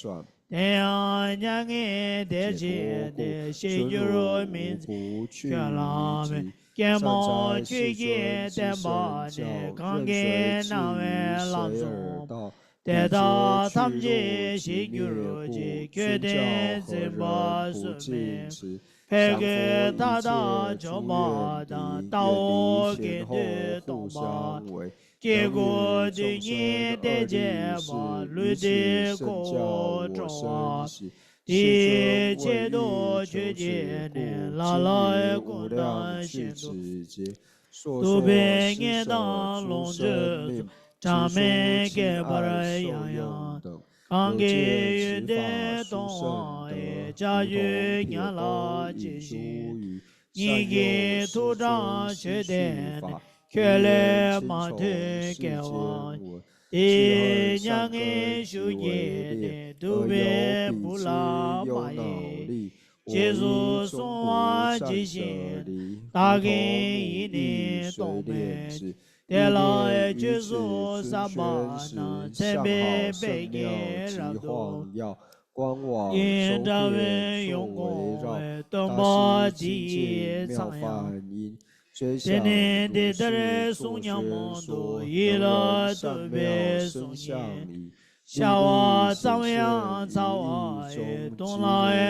དེ་ཡང་མྱ་ངན་འདས་ཕྱིན་ཏེ། ཤེས་འགྱུར་མི་འཛིན་ཁྱོད་ལ་མོས། ཀྱེ་མ་ཁྱོད་ཀྱིས་བསྟན་པ་ནི། གང་གིས་གནང་བའི་ལམ་བཟང་པོ། དེ་དག་ཐམས་ཅད་ཞིག་གྱུར་ཅིག་ཁྱོད་བསྟན་འཛིན་པ་སུ་མེད། ཕས་ཀྱི་མཐའ་དག་འཇོམས་པ་དང་། ལྟ་བ་གི་མཐུ་སྟོབས་མ་ལྡན། སྐྱེ་དགུ་སྡུག་བསྔལ་སྟེ་བྱེད་པ། ལུས་འདི་ཁོ་བོ་འགྲོ་བ། དེའི་ཆེད་དུ་ཁྱོད་ཀྱིས་ནི། ལ་ལ་སྐུ་དང་ཤིན་ཏུ་རྗེ། སྡུག་པའི་ངལ་དང་ལོངས་སྤྱོད་སོགས། གྲངས་མེད་བསྐལ་པར་ཡང་ཡང་དང་། གང་གིས་ཡོན་ཏན་གཏོང་བ་ཡི། ལྕགས་ཀྱུ་ཉ་ལ་ཇི་བཞིན། སྙིང་གའི་ཐུགས་དྲངས་ཞུ་བདེ་ནས། ཁྱོད་ལས་མ་ཐོས་སྐྱེ་བ། དེའི་མྱ་ངན་ཞུ་བགྱིས་ཏེ། སྡུག་པའི་བུ་ལ་མ་ཡིན། ཞེས་སུ་གསུང་བ་ཇི་བཞིན་བདག་གིས་ཡིད་ནི་རྟོགས་མོད་ཀྱི། དེ་ལ་ཁྱོད་སོགས་བསམ་པ་ན། མཚན་དཔེའི་དཔལ་གྱིས་རབ་ཏུ། ཡིད་འདྲ་བའི་ཡོངས་གང་བའི། སྟོན་པ་འདི་ཡི་མཚན་ཡང་ཡིན། དེ་ནས་འདི་ལྟར་གསུངས་སྙམ་དུ། ཡིད་ལ་བཏུབ་པའི་གསུང་སྙན། ཤར་བ་ཙམ་ཡང་ཚ་བ་ཡི། སྟོན་ལ་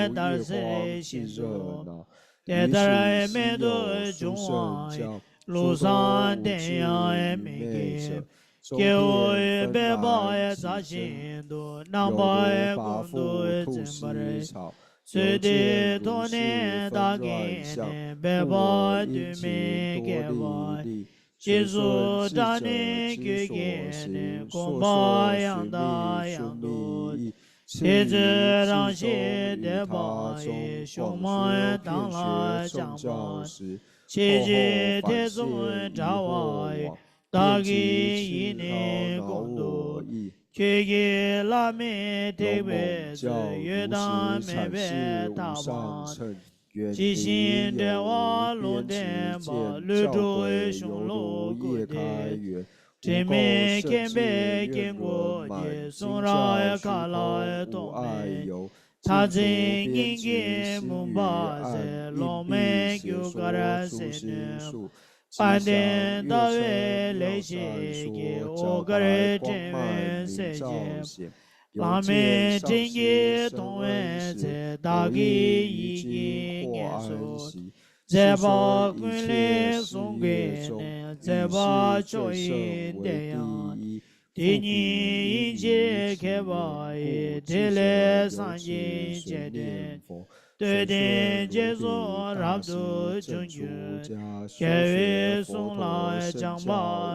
ལྟར་གསལ་བཞིན་དུ། དེ་ལྟར་རྨད་དུ་བྱུང་བ་ཡི། ལུགས་བཟང་གཏན་ཡང་མེད་ཀྱི། སྐྱེ་བོ་ཡི་སྦལ་པ་ཡི་རྩྭ་བཞིན་དུ། རྣམ་པ་ཀུན་ཏུ་འཛིན་པར་བྱ། ཚུལ་དེའི་ཐོག་ནས་བདག་གིས་ནི། སྦལ་པ་དུས་མིན་སྐྱེ་བ་ཡི། རྗེས་སུ་འབྲངས་ནས་ཁྱོད་ཀྱིས་ནི། གོམ་པ་ཡང་དང་ཡང་དུ་ཡི། དེ་ཚེ་རང་བཞིན་བདེན་པ་ཡི། གཞུང་མང་དང་ལ་སྦྱངས་པ་ཡི། ཤེས་བྱའི་ཐེ་ཚོམ་བྲལ་བ་ཡི། བདག་གི་ཡིད་ནི་ཀུན་ཏུ་ཡིད། ཁྱོད་ཀྱི་བླ་མེད་ཐེག་པའི་ཚུལ། ཡོད་དང་མེད་པའི་མཐའ་སྤངས་ཏེ། ཇི་བཞིན་འགྲེལ་བ་ལུང་བསྟན་པ། ཀླུ་སྒྲུབ་གཞུང་ལུགས་ཀུན་དེ། དྲི་མེད་མཁྱེན་པའི་དཀྱིལ་འཁོར་གྱི། གསུང་རབ་མཁའ་ལ་ཐོགས་མེད། མཐར་འཛིན་སྙིང་གའི་མུན་པ་སེལ། སློབ་མའི་རྒྱུ་སྐར་གསལ་ནུས་སུ། དཔལ་ལྡན་ལྟ་བའི་ལེགས་བཤད་ཀྱི། འོད་དཀར་ཕྲེང་བའི་གསལ་བྱེད། ལྷམ་མེ་སྤྲིན་གྱིས་མཐོང་བའི་ཚེ། བདག་གི་ཡིད་ཀྱི་ངལ་གསོ་ཡིས། མཛད་པ་ཀུན་ལེགས་གསུང་གིས་ནི། མཛད་པ་མཆོག་ཡིན་དེ་ཡང་། དེ་ཉིད་ཡིན་ཕྱིར་མཁས་པ་ཡིས། དེ་ལས་སངས་རྒྱས་བྱེད་དེ། བསྟོད་ལྡན་རྗེས་སུ་རབ་ཏུ་འབྱུང་གྱུར་ཅིག། རྒྱལ་བའི་གསུང་ལ་སྦྱངས་པ་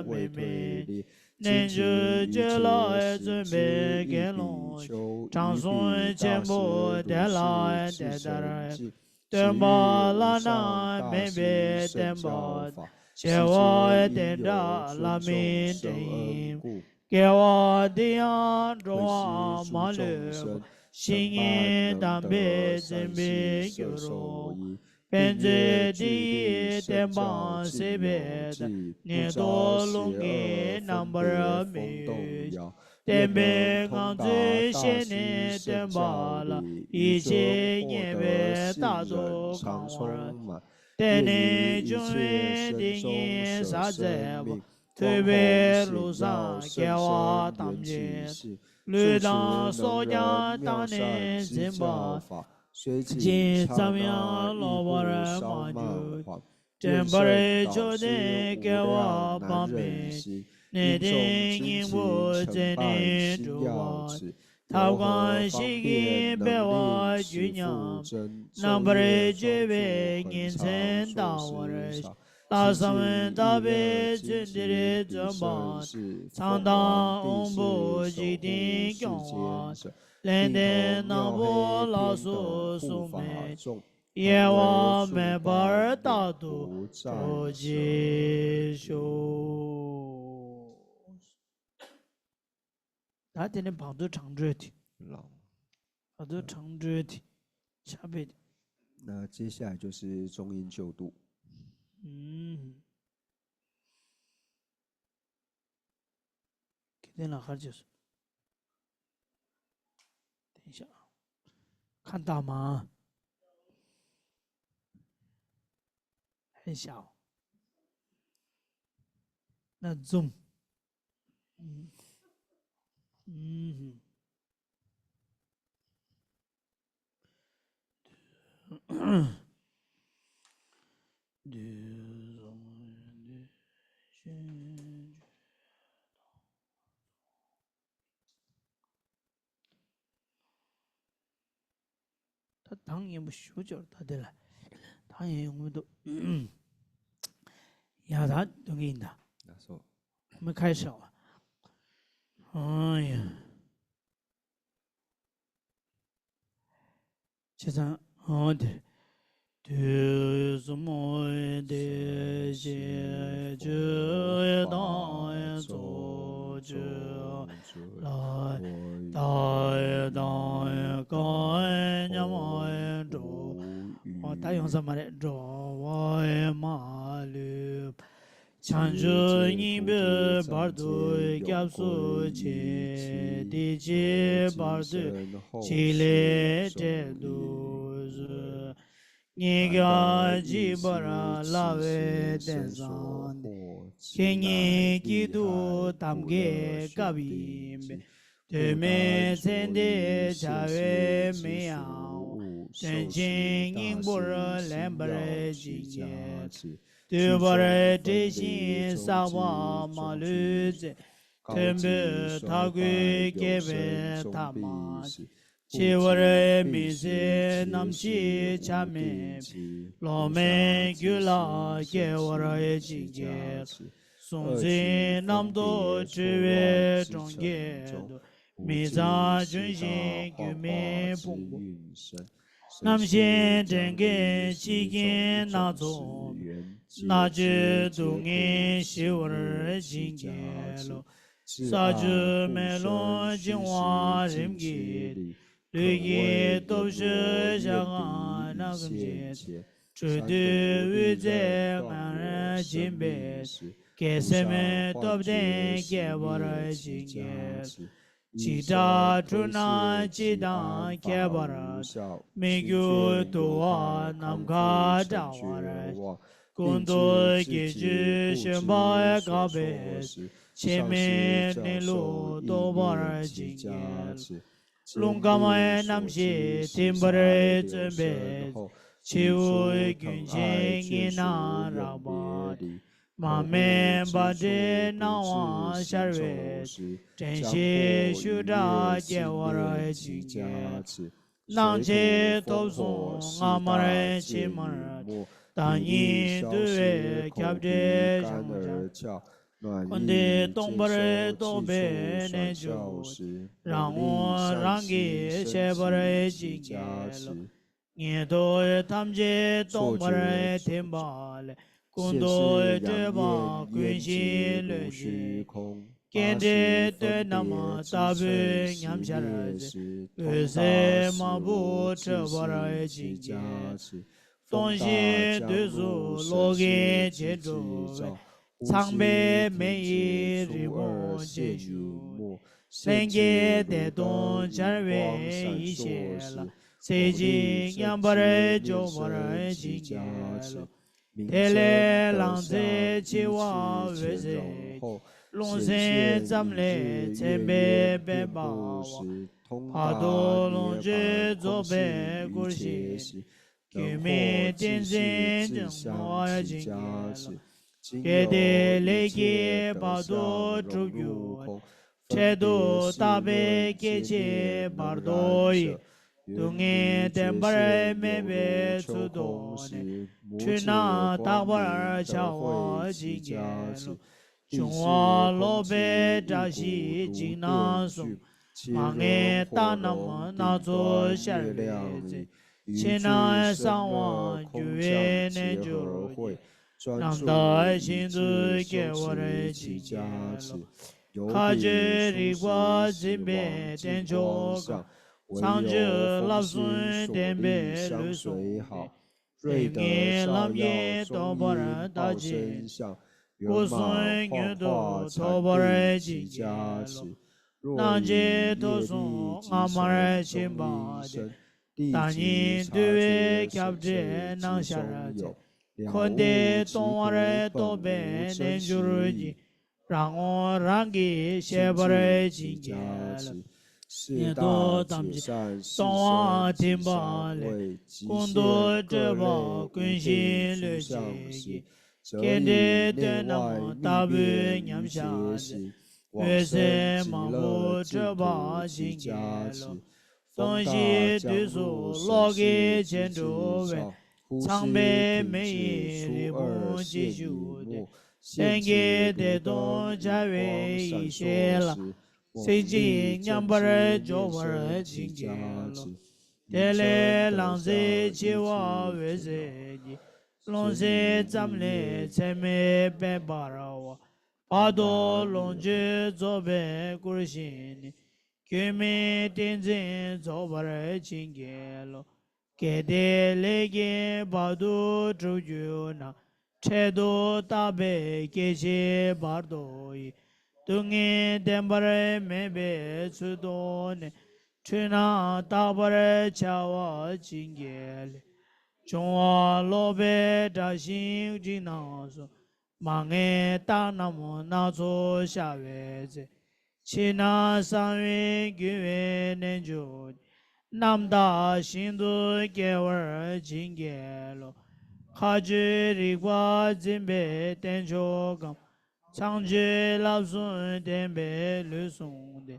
མི་དམིགས་ཏེ། རྣལ་འབྱོར་སྤྱོད་ལ་བརྩོན་པའི་དགེ་སློང་ཡིས། དྲང་སྲོང་ཆེན་པོ་དེ་ལ་དེ་ལྟར་སྟོན་པ་བླ་ན་མེད་པའི་བསྟན་པ་དང་། བྱེ་བ་དེ་འདྲ་བླ་མེད་འདྲ་ཡིན། དགེ་བ་འདི་ཡང་འགྲོ་བ་མ་ལུས་པ། བཤེས་གཉེན་དམ་པས་འཛིན་པའི་རྒྱུར་རོ། ཕན་མཛད་འདི་ཡིས་བསྟན་པ་སྲིད་པའི་མཐར། ངེས་རྟོགས་ལུང་གིས་རྣམ་པར་མི་གཡོ་ཞིང་། བསྟན་པའི་ངང་ཚུལ་ཤེས་ནས་སྟོན་པ་ལ། ཡིད་ཆེས་རྙེད་པས་རྟག་ཏུ་གང་བར་བསྟན། དེ་ནས་འབྱུང་བའི་འདི་ཉིད་ཟབ་མཛད་པ། ཐུབ་པའི་ལུགས་བཟང་སྐལ་བ་ཐམས་ཅད་དུ། ལུས་དང་སྲོག་ཀྱང་བཏང་ནས་འཛིན་པ། སྦྱིན་ཙམ་ཡང་ལོག་པར་མ་གྱུར་ཅིག། དྲན་པར་ཕྱོགས་ཏེ་སྐྱེ་བ་སྤངས་པའི་ཕྱིར། གནས་བརྟན་སྙིང་པོ་བཙལ་ནས་སྒྲུབ་པ། ཐབས་གང་ཞིག་གིས་འཕེལ་བར་འགྱུར་སྙམ། རྣམ་པར་དཔྱོད་པའི་ཉིན་མཚན་འདའ་བར་བྱ། ལྷག་བསམ་དག་པས་ཚུལ་འདིར་བརྩོན་པ། མཚན་དང་དབང་པོ་འཇིག་རྟེན་སྐྱོང་བ། ལེགས་ལྡན་ནག་པོ་ལ་སོགས་སྲུང་མའི་དབྱེ་བ་མེད་པར་རྟག་ཏུ་གྲོགས་བྱེད་ཤོག། ད་དེ་ནས་བར་དོ་གྲངས་འགྲོས་དེ། ལགས། བར་དོ་གྲངས་འགྲོས་དེ་ཕྱག་དཔེ་དེ། 那接下来就是中阴救度。嗯。 ཁྱེད་ལ་ཁར་བྱས་སོ། 等一下。看大吗？很小。那zoom。嗯。嗯。 ད་གདངས་སྙན་པོ་ཞེ་པོ་ཅིག་ཡོད་རེད་ད་དེ་ལ། གདངས་སྙན་ཡོང་གི་མི་འདུག་ཡ་ད་འདོན་གྱི་ཡིན་ད། 那说。 没开始啊。哎呀。 བྱས་ཙང་འོ་དེ། དུས་གསུམ་བདེ་གཤེགས་ཆོས་དང་ཚོགས་མཆོག་ལ། བདག་དང་བསྐལ་མཉམ་འགྲོ་བ། ད་ཡོང་ས་མ་རེད། འགྲོ་བ་མ་ལུས་པ། བྱང་ཆུབ་སྙིང་པོའི་བར་དུ་སྐྱབས་སུ་མཆི། དེ་ཕྱིར་བར་དོའི་འཇིགས་ལས་བསྒྲལ་དུ་གསོལ། གཉིས་ཀ་འཇིགས་པར་སླ་བའི་རྟེན་བཟང་འདི། ཁྱེད་ཉིད་སྐྱིད་སྡུག་ཐབས་མཁས་སྐབས་ཡིན་པས། དུས་མིན་ཚེ་འདིར་བྱ་བའི་མི་གཡེལ་བ། དོན་ཆེན་སྙིང་པོར་ལེན་པར་བྱིན་གྱིས་རློབས། འདོད་པར་འབྲེལ་ཞིང་བསགས་པ་མ་ལུས་ཚེ། མཐོན་པོའི་མཐའ་ཀུན་སྐྱེལ་བའི་ཐབས་མ་མཆིས། འཆི་བར་མི་བཟོད་ནམ་ཞིག་ཆ་མེད་པའི། སློབ་མའི་རྒྱུད་ལ་སྐྱེ་བར་བྱིན་གྱིས། གཟུང་འཛིན་རྣམ་རྟོག་འཁྲུལ་བའི་གྲོང་ཁྱེར་དུ། མི་གཙང་ལྗོན་ཤིང་རྒྱུད་སྨིན་ཕུང་པོ། རྣམ་ཤེས་འདྲེན་མཁན་འཆི་རྐྱེན་སྣ་ཚོགས་མེད། མནར་གཅོད་སྡུག་བསྔལ་ཞི་བར་བྱིན་གྱིས་རློབས། ས་ཆུ་མེ་རླུང་འབྱུང་བ་རིམ་གྱིས་ལུས། ཀྱི་སྟོབས་ཤུགས་ཤ་ཁང་རྣམས་ཀུན་ཆད། འགྲོ་འདུལ་དབུལ་རྩེ་ངར་འབྱིན་པའི། རྒྱལ་སྲས་སྟོབས་ལྡན་སྐྱེ་བར་བྱིན་གྱིས། འཇིགས་སྐྲག་འཁྲུལ་སྣང་ཅི་དང་ཁྱད་པར་མེད། སྨིག་རྒྱུ་དུ་བ་ནམ་མཁའ་འདྲ་བར། ཀུན་ཏུ་དགེ་བཅུའི་བཤོས་སྤགས་འགགས་པའི་ཚེ། འཆི་མེད་གནས་ལུགས་རྟོགས་པར་བྱིན་གྱིས། རླུང་ཁམས་རྣམ་ཤེས་ཐིམ་པར་བརྩོན་པའི་ཚེ། ཕྱི་དབུགས་རྒྱུན་ཆད་གཉིས་སྣང་རགས་པ། མར་མེ་འབར་འདྲའི་སྣང་བ་ཤར་བའི་ཚེ། དྲན་ཤེས་ཤུགས་དྲག་སྐྱེ་བར་བྱིན་གྱིས། སྣང་མཆེད་ཐོབ་གསུམ་སྔ་མར་ཕྱི་མར་ཐོབ། བདག་ཉིད་འདུལ་བའི་ཁྱབ་བྲལ་ཞལ་སྔོན་ཆགས། འཁོར་འདས་སྟོང་པར་རྟོགས་པའི་རྣལ་འབྱོར་པ། རང་ངོ་རང་གིས་ཤེས་པར་བྱིན་གྱིས་རློབས། ཉེར་ཐོབ་ཐམས་ཅད་སྟོང་པར་ཐིམ་པ་ལས། ཀུན་ཏུ་སྤྲོས་པ་ཀུན་ཞི་ལྷོད་ཀྱི་ཁོང་། རྐྱེན་འདས་དོན་རྣམས་རྟག་པའི་ཉམས་འཆར་ཚེ། འོད་གསལ་མ་བུ་འཕྲོད་པར་བྱིན་གྱིས། སྟོང་ཞིང་དུས་གསུམ་ལོ་ཀའི་རྗེས་འགྲོ་བའི། ཚངས་པའི་མེ་ཡི་རི་བོང་ཅན་ཞུགས། ལྷན་སྐྱེས་བདེ་སྟོང་འཆར་བའི་ཡེ་ཤེས་ལ། ཚེ་གཅིག་མཉམ་པར་འཇོག་པར་བྱིན་གྱིས་རློབས། དེ་ལས་ལངས་ཚེ་འཆི་བ་འོད་གསལ་གྱི། རླུང་སེམས་ཙམ་ལས་མཚན་དཔེས་འབེབས་པ་བ། བར་དོ་ལོངས་སྤྱོད་རྫོགས་པའི་སྐུར་ཤེས་ཤིང་། རྒྱུད་སྨིན་ཏིང་འཛིན་ཅུང་མང་བར་བྱིན་གྱིས་རློབས། གལ་ཏེ་ལས་ཀྱི་བར་དོ་གྲུབ་འགྱུར་ཏེ། འཕྲལ་དུ་བརྟགས་པའི་སྐྱེ་འཆིའི་བར་དོ་ཡི། སྡུག་བསྔལ་བདེན་པར་མེད་པའི་ཚུལ་རྟོགས་ནས། འཁྲུལ་སྣང་དག་པར་འཆར་བར་བྱིན་གྱིས་རློབས། འབྱུང་བ་ལོག་པའི་བཀྲ་ཤིས་འཇིགས་སྣང་གསུམ། མ་ངེས་རྟགས་རྣམས་སྣ་ཚོགས་ཤར་བའི་ཚེ། ཕྱི་ནང་གསང་བར་འགྱུར་བའི་རྣལ་འབྱོར་གྱིས། རྣམ་དག་ཞིང་དུ་སྐྱེ་བར་བྱིན་གྱིས་རློབས། མཁའ་སྤྱོད་རིག་པ་འཛིན་པའི་རྟེན་མཆོག་གམ། ཚངས་སྤྱོད་བསླབ་གསུམ་ལྡན་པའི་ལུས་ཟུངས་ཏེ། རིམ་གཉིས་ལམ་གྱིས་རྟོགས་པར་བདག་བྱིན་ཞིང་། སྐུ་གསུམ་མྱུར་དུ་ཐོབ་པར་བྱིན་གྱིས་རློབས། སྣང་མཆེད་ཐོབ་གསུམ་སྔ་མར་ཕྱིན་པ་སྟེ། བདག་ཉིད་འདུལ་བའི་ཁྱབ་བྲལ་སྣང་ཤར་ཚེ། འཁོར་འདས་སྟོང་པར་རྟོགས་པའི་རྣལ་འབྱོར་གྱིས། རང་ངོ་རང་གིས་ཤེས་པར་བྱིན་གྱིས་རློབས། ཉེར་ཐོབ་ཐམས་ཅད་སྟོང་པར་ཐིམ་པ་ལས། ཀུན་ཏུ་སྤྲོས་པ་ཀུན་ཞི་ལྷོད་བྱེད་ཀྱི། རྐྱེན་འདས་དོན་རྣམས་རྟག་པའི་ཉམས་འཆར་ཚེ། འོད་གསལ་མ་བུ་འཕྲོད་པ་བྱིན་གྱིས་རློབས། སྟོང་ཞིང་དུས་གསུམ་ལོག་གི་རྗེས་འགྲོ་བའི། ཚངས་པའི་མེ་ཡི་རི་བོང་ཅན་ཞུགས་ཏེ། ལྷན་སྐྱེས་བདེ་སྟོང་འཆར་བའི་ཡེ་ཤེས་ལ། ཚེ་གཅིག་མཉམ་པར་འཇོག་པར་བྱིན་གྱིས་རློབས། དེ་ལས་ལང་ཚོའི་འཆི་བ་འོད་ཟེར་གྱིས། རླུང་ཟེར་ཙམ་ལས་ཚད་མེད་པའི་འབར་བ། བར་དོ་ལོངས་སྤྱོད་རྫོགས་པའི་སྐུར་བཞེངས་ནས། སྐྱོན་མེད་ཏིང་འཛིན་རྫོགས་པར་བྱིན་གྱིས་རློབས། གལ་ཏེ་ལས་ཀྱི་བར་དུ་གྲུབ་གྱུར་ན། འཕྲལ་དུ་རྟག་པའི་སྐྱེ་འཆིའི་བར་དོ་ཡི། སྡུག་བསྔལ་བདེན་པར་མེད་པའི་ཚུལ་རྟོགས་ནས། འཁྲུལ་སྣང་རྟག་པར་འཆར་བ་བྱིན་གྱིས་རློབས། འབྱུང་བ་ལོག་པའི་དགྲ་ཞིག་འཇིགས་སྣང་གསུམ། མ་ངེས་རྟགས་རྣམས་སྣ་ཚོགས་ཤར་བའི་ཚེ། ཕྱི་ནང་གསང་བའི་རྒྱུ་བའི་རྣལ་འབྱོར། རྣམ་དག་ཞིང་དུ་སྐྱེ་བར་བྱིན་གྱིས་རློབས། མཁའ་སྤྱོད་རིག་པ་འཛིན་པའི་རྟེན་མཆོག་གམ། ཚངས་སྤྱོད་བསླབ་གསུམ་ལྡན་པའི་ལུས་ཟུངས་ཏེ།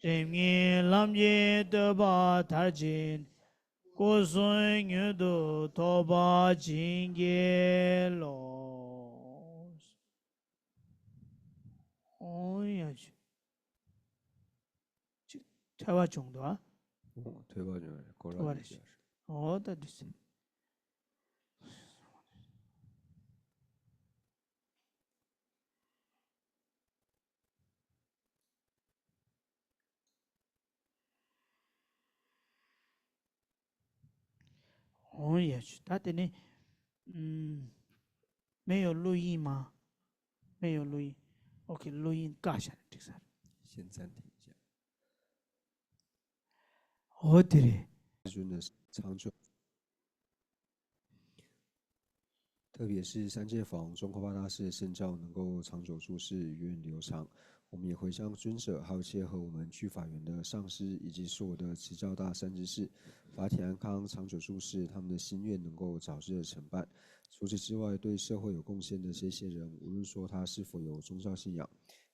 རིམ་གཉིས་ལམ་གྱི་བསྟོད་པ་མཐར་ཕྱིན། སྐུ་གསུམ་མྱུར་དུ་ཐོབ་པར་བྱིན་གྱིས་རློབས། འོ་ཡ་ཅིག་ཅིག་ཐོས་པ་བྱུང་འདུག་ཨ། འོ་ཐོས་པ་བྱུང་རེད། གོ་ར་ཐོས་པ་རེད། འོ་ད་འདི་ཟིན། འོང་ཡ་ཆུ་ད་དེ་ནི། ཨུམ། མེ་ཡོ་ལོ་ཡིན་མ། མེ་ཡོ་ལོ་ཡིན། ཨོ་ཁེ་ལོ་ཡིན་ཀ་ཤ་ནི་འགྲིག་ས་རེད། 现在停一下。 འོ་དེ་རེད། 就是呢，长久 特别是三界法王宗喀巴大师的圣教能够长久住世，源远流长。我们也回向尊者，还有一切和我们居法缘的上师，以及所有的持教大善知识，法体安康，长久住世，他们的心愿能够早日的成办。除此之外，对社会有贡献的这些人，无论说他是否有宗教信仰，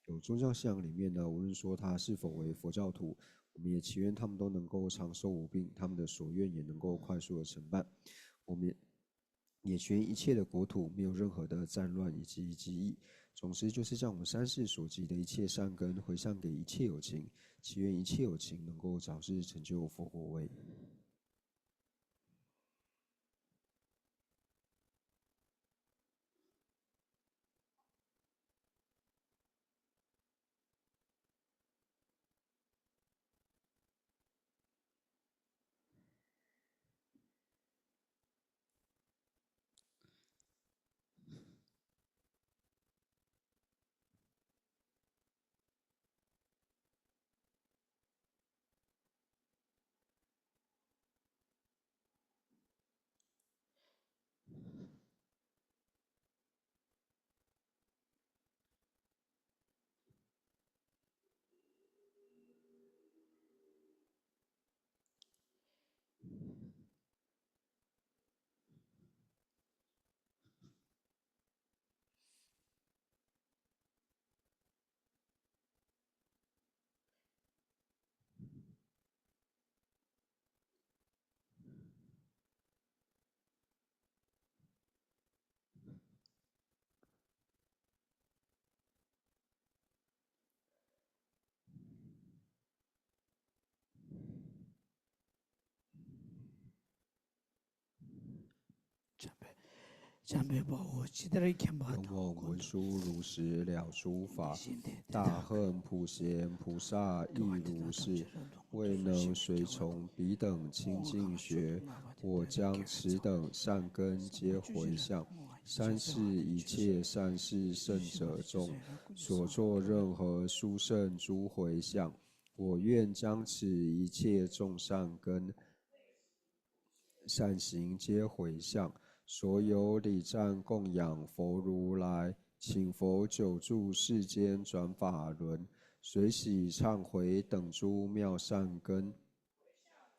有宗教信仰里面呢，无论说他是否为佛教徒，我们也祈愿他们都能够长寿无病，他们的所愿也能够快速的成办。我们也 也全一切的国土没有任何的战乱以及记忆。总之，就是将我们三世所积的一切善根回向给一切有情，祈愿一切有情能够早日成就佛果位。 འཇམ་པའི་འཇམ་པའི་དཔའ་བོས་ཇི་ལྟར་མཁྱེན་པ་དང་། 闻说如是了诸法，大恨普贤菩萨亦如是，未能随从彼等清净学。我将此等善根皆回向三世一切善逝圣者中，所作任何殊胜诸回向。我愿将此一切众善根 善行皆回向，所有礼赞供养佛如来，请佛久住世间转法轮，随喜忏悔等诸妙善根，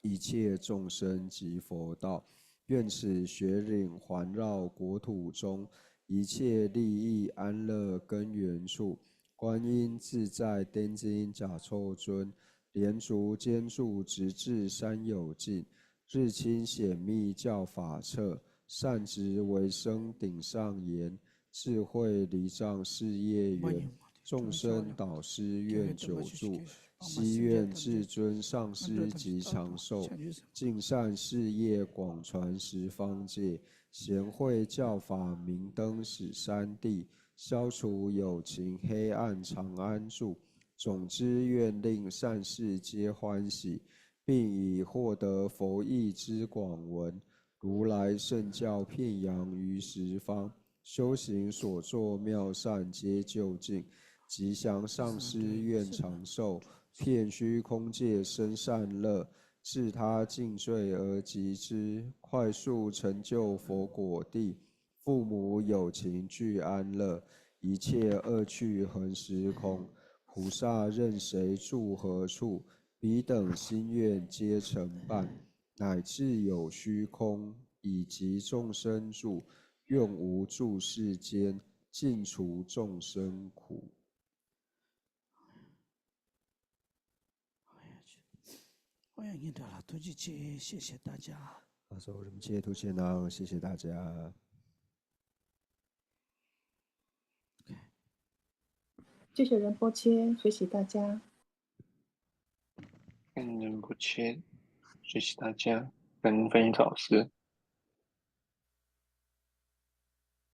一切众生及佛道。愿此雪岭环绕国土中，一切利益安乐根源处，观音自在天津甲胄尊，莲足尖柱直至山有径， 日清显密教法彻，善值为生顶上言，智慧离障事业圆。众生导师愿久住，悉愿至尊上师及长寿，尽善事业广传十方界，贤慧教法明灯始三地，消除有情黑暗常安住。总之愿令善事皆欢喜，并以获得佛意之广闻，如来圣教遍扬于十方，修行所作妙善皆究竟。吉祥上师愿长寿，遍虚空界生善乐，自他尽罪而及之，快速成就佛果地。父母有情俱安乐，一切恶趣恒时空，菩萨任谁住何处，彼等心愿皆成办。乃至有虚空，以及众生住，愿无住世间，尽除众生苦。 ཨོ་ཡ། ངའི་དགྲ་ལ་ཐུགས་རྗེ་ཆེ། 谢谢大家。 ཨ་ཙོ་རིན་པོ་ཆེ་ཐུགས་རྗེ་གནང་། 谢谢大家。 谢谢仁波切，学习大家。 ཨེན་རིན་པོ་ཆེ། 谢谢大家。感恩翻译老师。